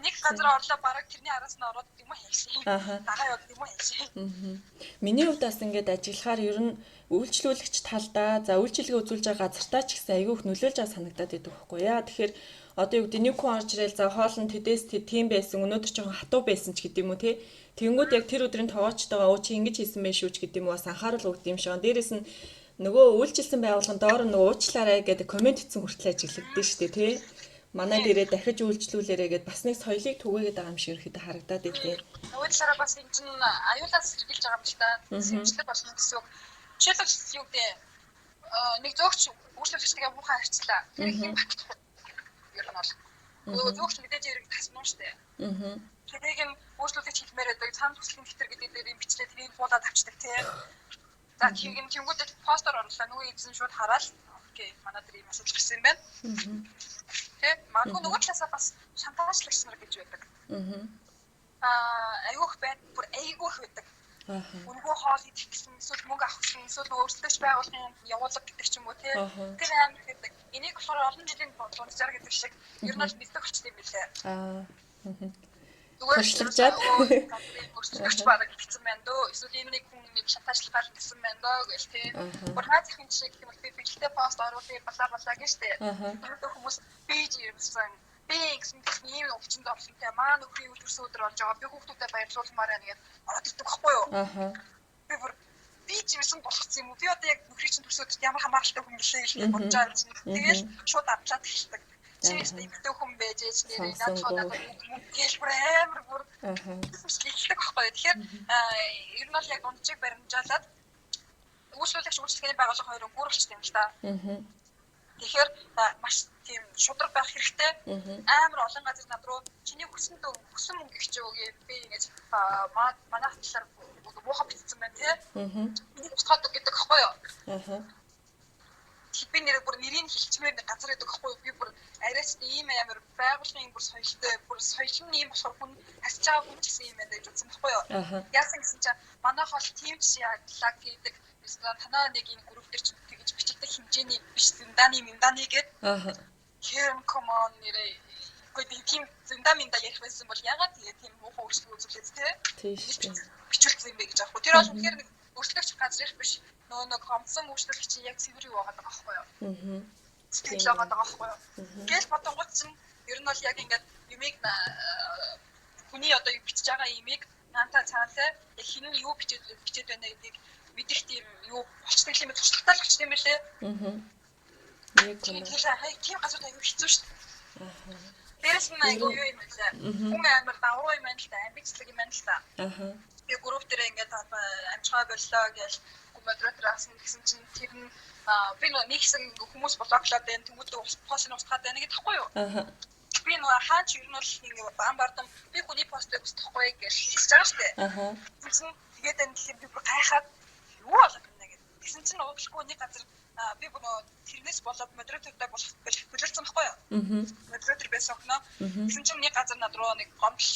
Нэг газар орлоо бараг тэрний араас нь ороод юм хийсэн. Дагаа яваад юм хийсэн. Миний хувьд бас ингээд ажиглахаар ер нь үйлчлүүлэгч талдаа за үйлчилгээ үзүүлж байгаа газартаа ч гэсэн айгүй их нөлөөлж байгаа санагдаад байдаг байхгүй яа. Тэгэхээр одоо юу гэдэг нэг хүн орж ирэл за хоол нь тэдээс тийм байсан, өнөөдөр жоохон хатуу байсан ч гэдэг юм уу тий. Тэнгүүд яг тэр өдрийн тоочтойгоо өө чи ингэж хийсэн байх шүү ч гэдэг юм уу бас анхаарал өгд юм шиг. Дээрээс нь нөгөө үйлчилсэн байгууллагын доор нөгөө уучлаарай гэдэг комент хийсэн хүртэл ажиглагдсан шүү дээ тий. Манай дээрээ дахиж үйлчлүүлээрэй гэд бас нэг соёлыг түгээгээд байгаа юм шиг ерөөхдөө харагдаад идэв. Нөгөө талаараа бас энэ чинь аюулаас сэргийлж байгаа юм л та. Сэрэмжлэг болно гэсэн үг. Жишээлбэл юу гэдэг нэг зөөгч үйлчлүүлэгчтэйгээ муухай харьцлаа. Тэр их юм батлах. Ер нь бол нөгөө зөөгч мэдээж хэрэг тасмаа штэ. Тэрийг нь үйлчлүүлэгч хэлмээр байдаг. Санал хүслийн дэвтэр гэдэг дээр юм бичлээ тэрийг буулаад авчдаг тий. За тэрийг нь тэнгүүдэд постоор оруулаа. Нөгөө эзэн шууд хараад окей манай дээр ийм асуудал гарсан юм байна. Тэ магадгүй нөгөө талаасаа бас шантаажлагч нар гэж байдаг. Айгүйх байд бүр айгүйх байдаг. Үнэгүй хоол идэх гэсэн эсвэл мөнгө авах гэсэн эсвэл өөрсдөөч байгууллагын явуулга гэдэг ч юм уу тий. Тэр амар байдаг. Энийг болохоор олон жилийн бодлогоор гэдэг шиг ер нь бол мэддэг болчихсон юм билээ. Зүгээр туршлагажаад өөрчлөгч бараг гэсэн байна дөө. Эсвэл ийм нэг хүн нэг шантажлахаар гэсэн байна дөө гэл тий. Бүр наад захын жишээ гэх юм бол би бэлтээ пост оруулъя бла бла гэж тий. Тэр хүмүүс би жирэмсэн би ингэсэн гэсэн ийм өвчин зовлонтой маа нөхрийн үйл төрсөн өдөр болж байгаа. Би хүүхдүүдэд баярлуулмаар байна гэдээ ороод ирдэг байхгүй юу? Би бүр би жирэмсэн болгоцсон юм уу? Би одоо яг нөхрийн чинь төрсөн өдөрт ямар хамааралтай хүн блэ гэж бодож байгаа юм чинь. Тэгэл шууд авчлаад эхэлдэг. Чи эмэгтэй хүн байж ээж нэрээ надад надад мөнгө бүр амар бүр хэлдэг байхгүй. Тэгэхээр ер нь бол яг унчиг баримжаалаад үйлчлүүлэгч үйлчлэгээний байгууллага хоёрын гүр болчтой юм л та. Тэгэхээр маш тийм шудраг байх хэрэгтэй. Амар олон газар над руу чиний хүсэн хүсэн мөнгө их ч үгүй би ингэж манай талаар муухай бичсэн байна тий. Энийг устгаад гэдэг байхгүй юу? Би нэр бүр нэрийг хэлчмээр нэг газар байдаг байхгүй юу? Би бүр арайч ийм амар байгууллагын бүр соёлтой бүр соёл нь ийм болохоор хүн хасж байгаа хүн ч гэсэн юм байна гэж үзсэн байхгүй юу? Яасан гэсэн чинь манайх бол тийм жишээ яадлаа гэдэг Танаа нэг энэ групп дээр чинь тэгж бичигдэх хэмжээний биш зинданы минданы гээд. Аа. Тэр come on нэрээ. Гэхдээ тийм зинда минда ярих байсан бол ягаад тэгээ тийм муухай өөрчлөлт үзүүлээд те. Тийм шүү. Бичүүлсэн юм бэ гэж аахгүй. Тэр бол үнэхээр нэг өөрчлөгч газрынх биш. Нөгөө нэг гомдсон өөрчлөлт чинь яг цэвэр юу байгаа байхгүй юу? Аа. Сэтгэл байгаа байхгүй юу? Гэл бодонгууд чинь ер нь бол яг ингээд юмыг хүний одоо бичиж байгаа юмыг наантаа цаантай яг хин нь юу бичээд байна гэдгийг мэдэх тийм юу болчтой юм туршлагатай л болчтой юм байлээ. Аа. Яг үнэ. Тийм газар аягүй хэцүү шүү дээ. Аа. Дээрээс нь аягүй юу юм бэ? Хүн амар давруу юм байна л да, амбицлаг юм байна л да. Аа. Би групп дээр ингээд амжихаа боллоо гэж модератор асна гэсэн чинь тэр нь би нэг хэсэг хүмүүс блоклоод байна, тэнгуүдээ пост нь устгаад байна гэдэг тахгүй юу? Аа. Би нөгөө хаач ер нь бол ингээд бам бардам би хүний постыг устгахгүй гэж хэлж байгаа шүү дээ. Аа. Тэгсэн тэгээд энэ гэхээр би бүр гайхаад юу болоод байна гэдэг. Тэгсэн чинь ууглахгүй нэг газар би нөгөө тэрнээс болоод модератортай болох болчихсон байхгүй юу? Аа. Модератор байсан охиноо. Тэгсэн чинь нэг газар над руу нэг гомдол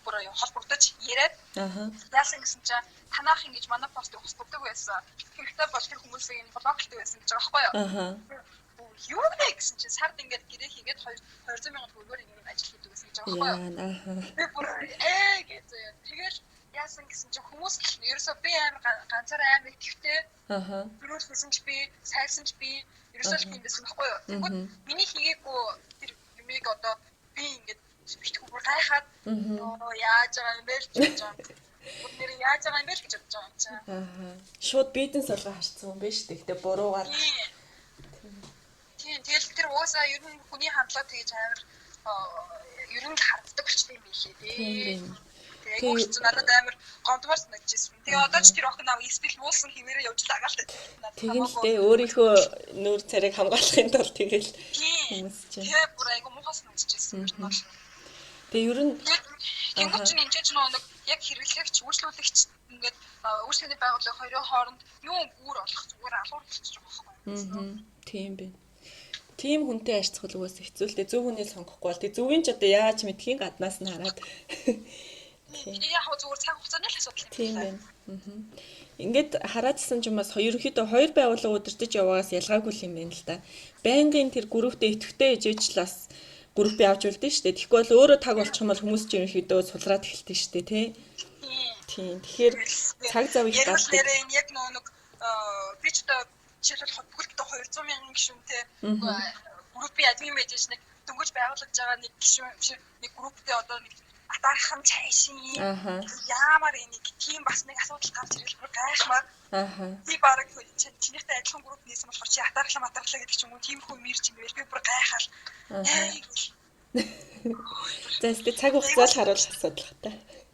бүр холбогдож яриад. Аа. Яасан гэсэн чинь танаах ингэж манай постыг устгадаг байсан. Хэрэгтэй бол тэр хүмүүсийг энэ блоклдог байсан гэж байгаа байхгүй юу? Аа. Юу нэ гэсэн чинь сард ингээд гэрээ хийгээд 200 мянган төгрөгөөр ингэ ажил хийдэг байсан гэж байгаа байхгүй юу? Аа. Би бүр гэж заяа. Тэгэл яасан гэсэн чинь хүмүүс л ерөөсөө би амар ганцаараа амар итгэвтэй. Аа. Ерөөсөө ч би, сайсан ч би ерөөсөө л тийм байсан байхгүй юу? Тэгвэл миний хийгээгүй тэр юмыг одоо би ингээд битгүү бүр гайхаад нөө яаж байгаа юм бэ л гэж бодож байгаа. Бүр нэр яаж байгаа юм бэ л гэж бодож байгаа юм чинь. Аа. Шууд бидэн сулгаа харцсан юм байна шүү дээ. Гэтэ буруугаар. Тийм. Тэгэл тэр угаасаа ер нь хүний хандлага тэгэж амар ер нь харагддаг болчихсон юм билээ дээ. Тийм. Айгүй хэцүү надад амар гомдмоор санагдчихсэн. Тэгээ одоо ч тэр охин аа эсвэл муусан хэмээрээ явж л байгаа л та. Тийм л дээ. Өөрийнхөө нүүр царайг хамгаалахын тулд тэгэл хүмүүс чинь. Тэгээ бүр айгүй муухай санагдчихсэн юм байна. Тэгээ ер нь тэнгуү чинь энэ ч нэг яг хэрэглэгч, үйлчлүүлэгч ингээд үйлчлэгээний байгууллага хоёрын хооронд юу гүр олох зүгээр алуур болчихж байгаа байхгүй. Аа. Тийм бэ. Тийм хүнтэй харьцах угаас хэцүү л дээ. Зөв хүнийг сонгохгүй бол тэг зөвийн ч одоо яаж мэдхийн гаднаас нь хараад. Тийм. Яг зүгээр цаг хугацааны л асуудал юм Тийм байна. Аа. Ингээд хараадсан ч юм бас ерөнхийдөө хоёр байгууллага удирдах яваагаас ялгаагүй юм байна л да. Байнгын тэр групптэй идэвхтэй ижиж л бас группийг авч үлдэн шүү дээ. Тэгэхгүй бол өөрөө таг болчих юм бол хүмүүс ч ерөнхийдөө сулраад эхэлдэг шүү дээ, тий. Тийм. Тэгэхээр цаг зав их гардаг. Яг нэг би ч одоо жишээлбэл бүхэлдээ 200 мянган гишүүнтэй группийн админ байж нэг дөнгөж байгуулж байгаа нэг гишүүн нэг групптэй одоо нэг атаархан цайшин яамаар энийг тийм бас нэг асуудал гарч ирэл бүр гайхмаар. Аа. Би бараг чинийхтэй адилхан групп нээсэн болохоор чи атаархлаа матаархлаа гэдэг ч юм уу тийм хүн мэрч юм байл би бүр гайхал. За эсвэл цаг хугацааг харуулах асуудал хата.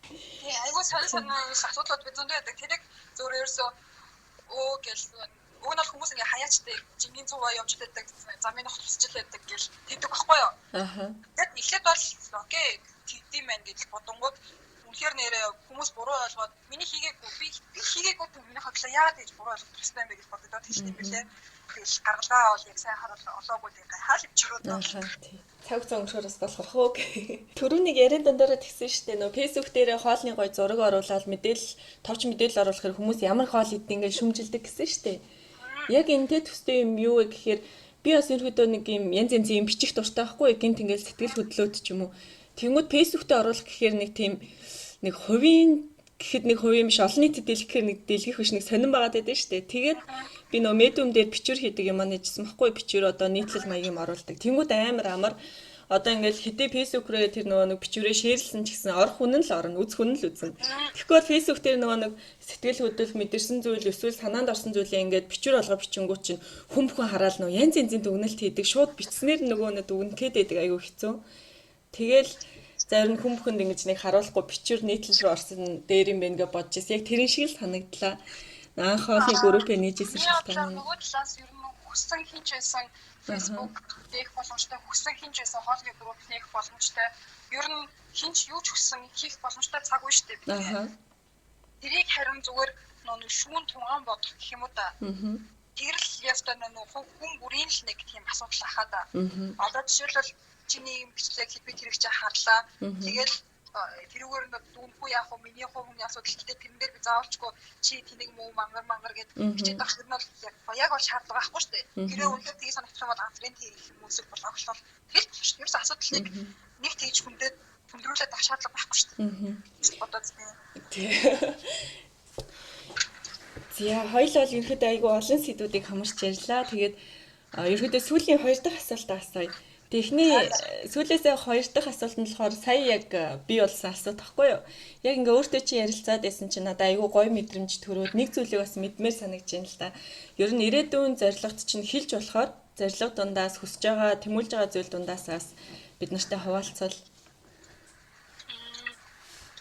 Тийм айгуу сонь сонь асуудлууд би зөндөө байдаг. Тэрийг зөвөр ерөөсөө өө гэл уг нь бол хүмүүс ингээ хаяачтай жингийн цуваа явж байдаг, замын нөх тусч байдаг гэл тэгдэг байхгүй юу? Аа. Тэгэд эхлээд бол окей тэгдэм байх гэж бодонгууд үнэхээр нэрээ хүмүүс буруу ойлгоод миний хийгээгүй би хийгээгүй миний хотлоо яагаад гэж буруу ойлгох хэрэгтэй юм бэ гэж бодогдоод хэлсэн юм билээ. Тэгэл гаргалгаа бол яг сайн харуул олоогүй л гайхаал явчихроо. Тийм. Цаг хугацаа өнгөрөхөөр бас болох уу. Түрүүнийг ярин дандаараа тэгсэн шүү дээ. Нөө Facebook дээрээ хоолны гой зураг оруулаад мэдээлэл товч мэдээлэл оруулахаар хүмүүс ямар хоол идэх ингээд шүмжилдэг гэсэн шүү дээ. Яг энэтэй төстэй юм юу вэ гэхээр би бас ерөнхийдөө нэг юм янз янзын юм бичих дуртай байхгүй гинт ингээл сэтгэл хөдлөөд ч юм уу. Тэнгүүд Facebook-тэй оруулах гэхээр нэг тийм нэг хувийн гэхэд нэг хувийн биш олон нийтэд дэлгэхээр нэг дэлгэх биш нэг сонирн байгаад байдаг шүү дээ. Тэгээд би нөө медиум дээр бичвэр хийдэг юм аа нэжсэн баггүй бичвэр одоо нийтлэл маяг юм оруулдаг. Тэнгүүд амар амар одоо ингээл хэдий Facebook руу тэр нөгөө нэг бичвэрээ шеэрлсэн ч гэсэн орох хүн нь л орно, үзэх хүн нь л үзнэ. Тэгэхгүй бол Facebook дээр нөгөө нэг сэтгэл хөдлөл мэдэрсэн зүйл эсвэл санаанд орсон зүйлээ ингээд бичвэр болгоо бичингүүт чинь хүн бүхэн хараал нөгөө янз янзын дүгнэлт хийдэг. Шууд бичснээр нөгөө нэг дүгнэх гээд байдаг айгүй хэцүү. Тэгэл за ер нь хүн бүхэнд ингэж нэг харуулахгүй бичвэр нийтлэл рүү орсон дээр юм байна гэж бодож ирсэн. Яг тэрэн шиг л санагдлаа. Анх хоолны группээ нээжсэн шиг байна. Нөгөө талаас ер нь хүссэн хинч байсан Facebook нээх боломжтой, хүссэн хинч байсан хоолны групп нээх боломжтой. Ер нь хинч юу ч хүссэн хийх боломжтой цаг үе шүү дээ. Аа. Тэрийг харин зүгээр нэг шүүн тунгаан бодох гэх юм уу да. Тэр л ястаа нэг хүн бүрийн л нэг тийм асуудал ахаа да. Одоо жишээлбэл чиний юм бичлэг би тэрийг чи харлаа. Тэгэл Тэрүүгээр нь дүнгүй яах вэ? Миний хувь хүний асуудал. Гэтэ тэрэн дээр би заавалчгүй чи тэнэг муу мангар мангар гэд хичээд авах нь бол яг бол шаардлага байхгүй шүү дээ. Тэрээ үнэхээр тийг санагдах юм бол ганц тийм хүмүүсийг бол огтлол тэгэл шүү дээ. Ерөөс асуудал нэг тийж хүндэд хүндрүүлээд авах шаардлага байхгүй шүү дээ. Бодоод тий. За хоёул бол ерөөхдөө айгүй олон сэдвүүдийг хамарч ярьлаа. Тэгээд ерөөхдөө сүүлийн хоёр дахь асуултаа асууя. Техний сүүлээсээ хоёр дахь асуулт нь болохоор сая яг бий болсон асуулт байхгүй юу? Яг ингээ өөртөө чи ярилцаад байсан чинь надад айгүй гоё мэдрэмж төрөөд нэг зүйлийг бас мэдмээр санагдаж байна л да. Ер нь ирээдүйн зорилгот чинь хилж болохоор зорилго дундаас хүсэж байгаа, тэмүүлж байгаа зүйл дундаасаас бид нартай хуваалцвал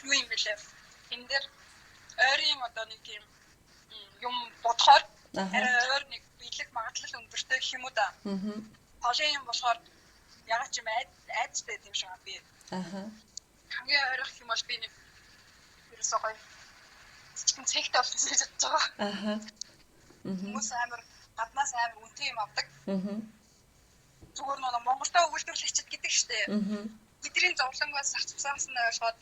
юу юм бэлээ? Энэ дээр ойрын одоо нэг тийм юм бодохоор арай ойр нэг биелэх магадлал өндөртэй гэх юм уу да. Олон юм болохоор ягаад ч юм айдастай юм шиг би. Хамгийн ойрох юм бол би нэг ерөөсөө гоё жижигэн цэгтэй болсон гэж бодож байгаа. Хүмүүс амар гаднаас амар үнэтэй юм авдаг. Зүгээр нэг Монголдо үйлдвэрлэгчд гэдэг штеп. Бидний зовлонгоос сах цусаас нь ойлгоод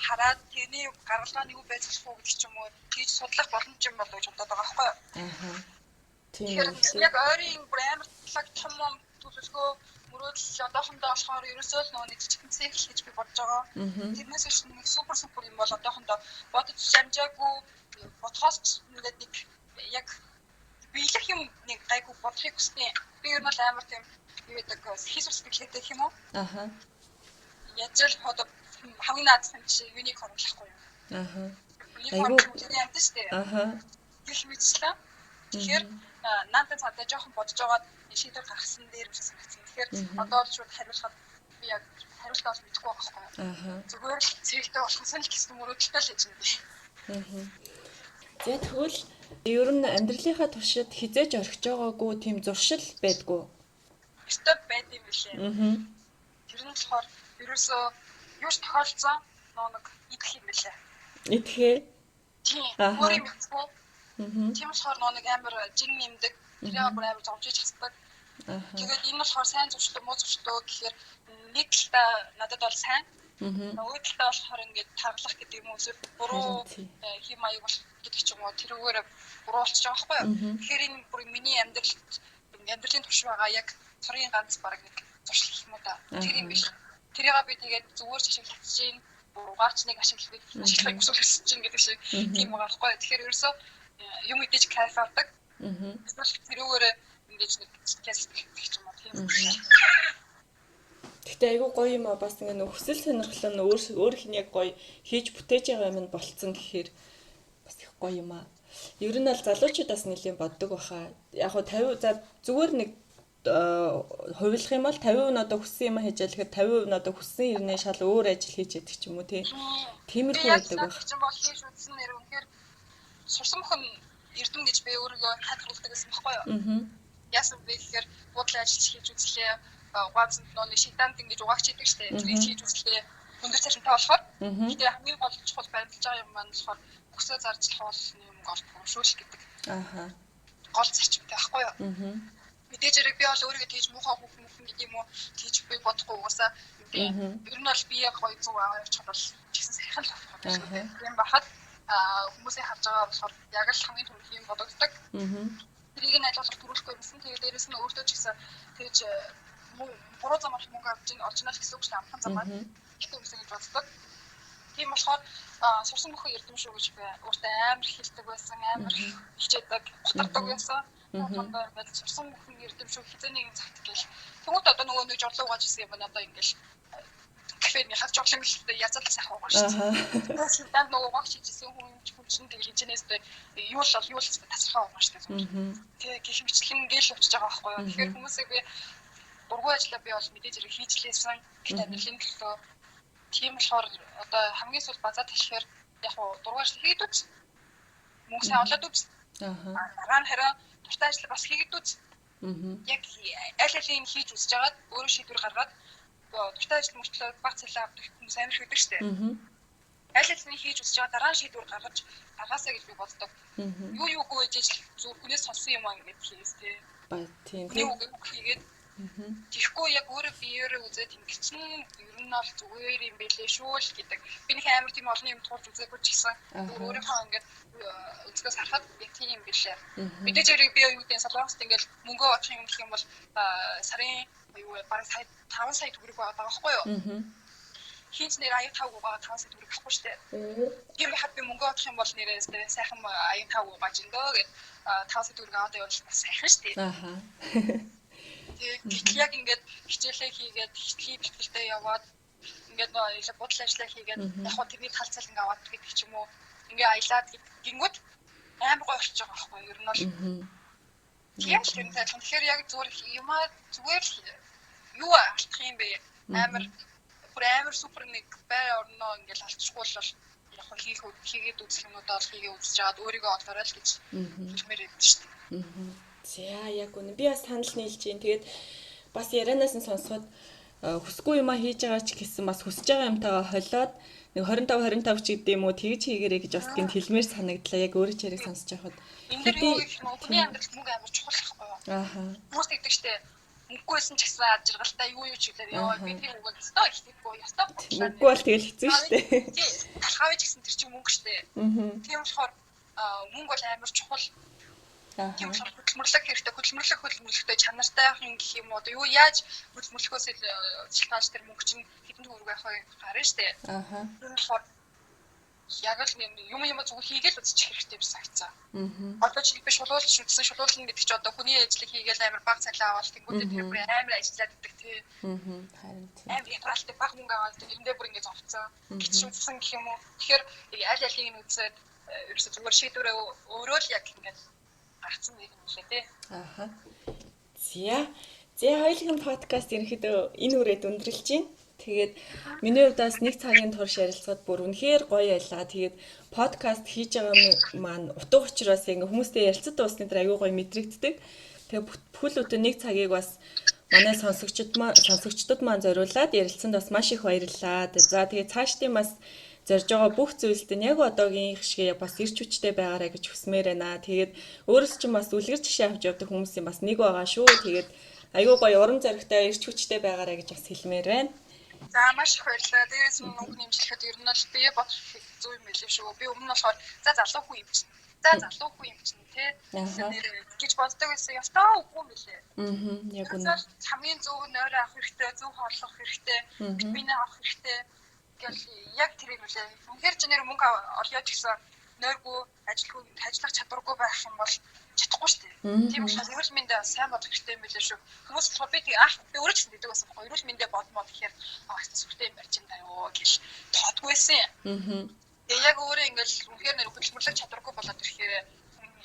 хараад тэрний гаргалгааны юу байж болох уу гэдэг ч юм уу тийж судлах боломж юм болов гэж бодоод байгаа байхгүй юу? Тийм. Яг ойрын бүр амар талаг том том төлөвлөгөө мөрөөдөл одоохондоо болохоор ерөөсөө л нөгөө нэг жижигхэн цэг гэж би бодож байгаа. Тэрнээс биш нэг супер супер юм бол одоохондоо бодож амжаагүй бодхоос ч ингээд нэг яг биелэх юм нэг гайгүй бодохыг хүснэ. Би ер нь бол амар тийм юу гэдэг хийсвэр сэтгэлгээтэй гэх юм уу? Яаж л одоо хамгийн наадсан чи юуник оруулахгүй юу? Айгуу амт шүү дээ. Гэх мэтчлээ. Тэгэхээр наадын цаадаа жоохон бодож байгаад шийдвэр гаргасан дээр юм шиг санагдсан. Тэгэхээр одоо л шууд хариулахад би яг хариултаа бол мэдэхгүй байгаа байхгүй юу? Зүгээр л цэгтэй болох нь л гэсэн мөрөөдөлтэй л гэж юм би. За тэгвэл ер нь амьдралынхаа туршид хизээж орхиж байгаагүй тийм зуршил байдгүй. Өстой байд юм билээ. Тэр нь болохоор ерөөсөө юу ч тохиолдсон нэг идэх юм билээ. Идэхээ? Тийм. Өөр юм мэдгүй. Тийм болохоор нэг амар жин нэмдэг. Тэрийг бүр амар зовж чаддаг. Тэгээд энэ болохоор сайн зуршлаа, муу зуршлаа гэхээр нэг талдаа надад бол сайн. Нөгөө талдаа болохоор ингээд таглах гэдэг юм уу эсвэл буруу хэм маяг бол гэдэг ч юм уу тэрүүгээр буруу болчих жоох байхгүй юу. Тэгэхээр энэ бүр миний амьдралд амьдралын турш байгаа яг цорын ганц баг нэг зуршил гэх юм уу да. Тэр юм биш. Тэрийг би тэгээд зүгээр ч ашиглах чинь буруугаач нэг ашиглахыг хүсвэл өсөж чинь гэдэг шиг тийм байгаа байхгүй юу. Тэгэхээр ерөөсөө юм идэж кайф авдаг. Эсвэл тэрүүгээр ингэж нэг сэтгэл ч юм уу тийм. Гэхдээ айгүй гоё юм а бас ингээ нөх хүсэл сонирхол нь өөрөх нь яг гоё хийж бүтээж байгаа юм нь болцсон гэхээр бас их гоё юм а. Ер нь бол залуучууд бас нэлийн боддог баха. Яг хуу 50 за зүгээр нэг хувилах юм бол 50% нь одоо хүссэн юм хийж ялэхэд 50% нь одоо хүссэн ирнэ шал өөр ажил хийж яддаг ч юм уу тий. Тиймэрхүү байдаг байх. Чинь бол хийж үзсэн нэр үнэхээр сурсан бүхэн эрдэм гэж би өөрийгөө тайлбарладаг гэсэн баггүй юу? Яасан бэ гэхээр буудлын ажил хийж үзлээ. Угаацанд нөө шайтанд ингэж угаагч идэг штэ. Тэрийг хийж үзлээ. Өндөр цалинтай болохоор. Гэтэ хамгийн гол чухал баримталж байгаа юм маань болохоор өксөө зарж хоолны юм голдгүй шүү л гэдэг. Гол зарчимтай байхгүй юу? Мэдээж хэрэг би бол өөрийгөө тийж муухай хүүхэн мөхөн гэдэг юм уу тийж би бодохгүй угаасаа. Ер нь бол би яг гоё зүг аваа явуучих бол чигсэн сайхан л болох юм. Тийм бахад хүмүүсийн харж байгаа болохоор яг л хамгийн түрүүнд юм бодогддог. Тэрийг нь аль болох төрүүлэхгүй юмсан. Тэгээд дээрэс нь өөртөө ч гэсэн тэгж буруу замаар мөнгө авч ин олж ийнэ л гэсэн үг шүү дээ. Амархан замаар ихтэй юмсан гэж боддог. Тийм болохоор сурсан бүхэн эрдэм шүү гэж би өөртөө амар хэлдэг байсан, амар хичээдэг, гутардаг байсан. Хондоо ингээл сурсан бүхэн эрдэм шүү хизээ нэгэн цагт гэл. Тэгмүүд одоо нөгөө нэг жорлоо угааж исэн юм байна одоо ингээл кафений хав жорлон гэлтэй язал сайхан угааш шүү дээ. Данд нөгөө угаагч хийжсэн хүн чинь тэгэл хинчнээс юу л юу л тасархаа угааш шүү дээ. Тэг гих мэтлэн ингээл явчихж байгаа байхгүй юу. Тэгэхээр хүмүүсийг би дургүй ажлаа би бол мэдээж хэрэг хийж лээсэн. Гэхдээ амьдралын төлөө тийм болохоор одоо хамгийн сүүл базаад хэлэхээр яг уу дургүй ажил хийгээд үз. Мөнгө сайн олоод үз. Дараа нь харин дуртай ажил бас хийгээд үз. Яг аль алийг хийж үзэж байгаад өөрөө шийдвэр гаргаад дуртай ажил мөртлөө баг цалин авдаг хүмүүс амар их байдаг шүү дээ. Аль алийг хийж үзэж байгаа дараа нь шийдвэр гаргаж гаргаасаа гэж би боддог. Юу юугүй ээж зүгээр хүнээс сонссон юм аа ингэж хийээс тий. Ба тийм. Юу үг хийгээд Тэгэхгүй яг өөрөө биеэрээ үзээд ингэ чинь ер нь бол зүгээр юм бэлээ шүү л гэдэг. Би нэг амар тийм олон юм туулж үзээгүй ч гэсэн өөрийнхөө ингээд өнцгөөс харахад яг тийм юм бэлээ. Мэдээж хэрэг би юу гэдэг Солонгост ингээд мөнгөө олох юм гэх юм бол сарын юу бараг сая 5 сая төгрөг байгаа байхгүй юу? Хинч нэр аян тав угаа 5 сая төгрөг авахгүй шүү дээ. Тийм байхад би мөнгө олох юм бол нэрээс сайхан аян тав угааж өндөө гэд 5 сая төгрөг аваад байвал бас сайхан шүү дээ. Ааха. Гэтэл яг ингээд хичээлээ хийгээд хичээлийн бэлтгэлтэй яваад ингээд нөө бодол ажиллаа хийгээд яг хөө тэрний тал цал ингээд аваад гэдэг ч юм уу ингээ аялаад гингүүд амар гоё болчих жоох байхгүй юу? Ер нь бол тийм л юм тайлхан. Тэгэхээр яг зүгээр юмаа зүгээр л юу алдах юм бэ? Амар бүр амар супер нэг бай орноо ингээл алдчихгүй бол яг хөө хийх хийгээд үзэх юмнуудаа бол хийгээ үзэж жаад өөрийгөө олоорой л гэж хэлмээр байдаг шүү дээ. За яг үнэ. Би бас санал нийлж байна. Тэгээд бас ярианаас нь сонсоход хүсгүй юмаа хийж байгаа ч гэсэн бас хүсэж байгаа юмтайгаа холиод нэг 25 25 ч гэдэг юм уу тэгж хийгэрэй гэж бас гинт хэлмээр санагдлаа. Яг өөрөө ч яриг сонсож байхад. Энэ дэр юу гэх юм уу? Хүний амьдралд мөнгө амар чухал байхгүй юу? Ааха. Хүмүүс тэгдэг штэ. Мөнгөгүй байсан ч гэсэн ад жаргалтай юу юу ч хэлээр ёо би тэр мөнгө ёстой ихтэйгүй ёстой. Мөнгөгүй бол тэгэл хэцүү штэ. Тий. Талхаа ч гэсэн тэр чинь мөнгө штэ. Тийм болохоор мөнгө бол амар чухал. Тийм болохоор хөдөлмөрлөх хэрэгтэй. Хөдөлмөрлөх хөдөлмөрлөхтэй чанартай байх юм гэх юм уу? Одоо юу яаж хөдөлмөрлөхөөс шалтгаалж тэр мөнгө чинь хэдэн төгрөг байх вэ гарна штэ. Ааха. Тийм болохоор яг л юм юм зүгээр хийгээл үзчих хэрэгтэй юм санагцсан. Одоо чи би шулуулж үзсэн шулуулна гэдэг чи одоо хүний ажлыг хийгээл амар бага цалин аваад тэнгуүдээ тэр бүр амар ажиллаад идэх тий. Харин тий. Амар ятгаалтай бага мөнгө аваад тэрэндээ бүр ингэ зовцсон. Гэж үзсэн гэх юм уу. Тэгэхээр аль алийг нь үзээд ерөөсөө зүгээр шийдвэрээ өөрөө л яг ингэ гарцсан нэг юм лээ тий. Ааха. За. За хоёулын подкаст ерөнхийдөө энэ үрээд өндөрлөж байна. Тэгээд миний хувьд бас нэг цагийн турш ярилцахад бүр үнэхээр гоё байлаа. Тэгээд подкаст хийж байгаа маань утга учираас ингээ хүмүүстэй ярилцаад дуусны дээр аюу гоё мэдрэгддэг. Тэгээд бүхэл бүтэн нэг цагийг бас манай сонсогчдод маань зориулаад ярилцсанд бас маш их баярлалаа. За тэгээд цаашдын бас зорж байгаа бүх зүйлд нь яг одоогийн шиг бас ирч хүчтэй байгаарай гэж хүсмээр байна. Тэгээд өөрөөс чинь бас үлгэр жишээ авч явдаг хүмүүсийн бас нэг байгаа шүү. Тэгээд аюу гоё урам зоригтой ирч хүчтэй байгаарай гэж бас хэлмээр байна. За маш их баярлалаа. Дээрээс нь үг нэмжлэхэд ер нь бол бие бодох зөв юм билээ шүү. Би өмнө нь болохоор за залуу хүн юм чинь. За залуу хүн юм чинь тий гэж боддог байсан. Ёстой үгүй юм билээ. Яг үнэ. Хамгийн зөв нойроо авах хэрэгтэй, зөв хооллох хэрэгтэй, витамин авах хэрэгтэй гэл яг тэр юм билээ. Үнэхээр чи нэр мөнгө олё ч гэсэн нойргүй, ажилгүй, ажиллах чадваргүй байх юм бол чадахгүй шүү дээ. Тийм болохоор эрүүл мэндээ сайн бодох хэрэгтэй юм билээ шүү. Хүмүүс болохоор би анх би өөрөө ч гэсэн гэдэг байсан байхгүй. Эрүүл мэндээ бодмоо гэхээр сүртэй юм барьж юм даа юу гэл тоодгүйсэн. Тэгээ яг өөрөө ингээл үнэхээр нэр хөдөлмөрлөх чадваргүй болоод ирэхээр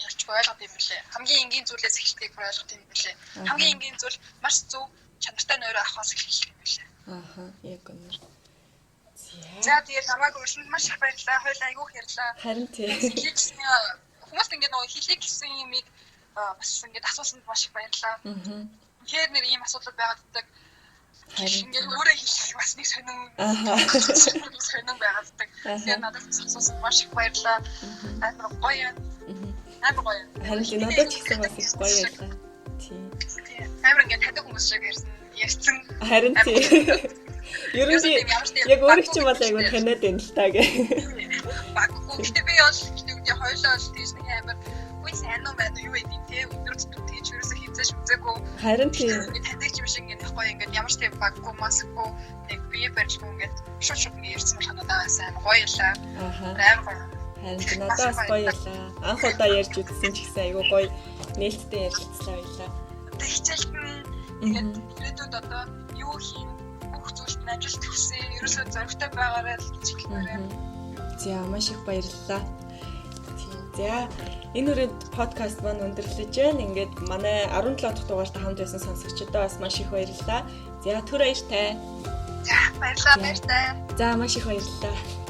ялчгүй ойлгоод юм билээ. Хамгийн энгийн зүйлээс эхэлтгийг бүр ойлгох юм билээ. Хамгийн энгийн зүйл маш зөв чанартай нойроо авахаас эхэлэх юм билээ. Ааха, яг үнэ. За тэгээд намайг урьсанд маш их баярлалаа. Хоёул айгүйх ярьлаа. Харин тий. Хүмүүст ингээд нөгөө хэлийг гэсэн юмыг бас ингээд асуусанд маш их баярлалаа. Тэгэхээр нэр ийм асуудал байгаад байдаг. Ингээд өөрөө хэлэх бас нэг сонин сонин байгаад байдаг. Тэгэхээр надад асуусанд маш их баярлалаа. Амар гоё. Амар гоё. Харин тий надад ч гэсэн бас их гоё байлаа. Тий. Амар ингээд тадаг хүмүүс шиг ярьсан. Харин тий. Ер нь яг өөрөө ч юм бол айгу таниад байна л та гэ. Баггүй. Гэтэ би бол үгүй хоёлоо л тийш нэг амар үгүй сайн уу байна уу юу гэдэг те өдөр тутам тийч ерөөсөө хизээш үзээгүй. Харин тий. Тадаг юм шиг ингээд яг гоё ингээд ямар ч тийм баггүй масгүй нэг бие барьжгүй ингээд шууд шууд ингээд ярьсан болох надад сайн гоё ялаа. Амар гоё. Харин тий надад бас гоё ялаа. Анх удаа ярьж үзсэн ч гэсэн айгу гоё нээлттэй ярилцлаа байлаа. Одоо хичээлд нь тэгээд ирээдүйд одоо юу хийн бүх зүйлд нь амжилт хүсье. Ерөөсөө зоригтой байгаарай л гэж хэлмээр байна. За маш их баярлалаа. Тийм. За энэ үрээд подкаст маань өндөрлөж байна. Ингээд манай 17 дахь дугаартай хамт байсан сонсогчдоо бас маш их баярлалаа. За түр баяртай. За баярлалаа баяртай. За маш их баярлалаа.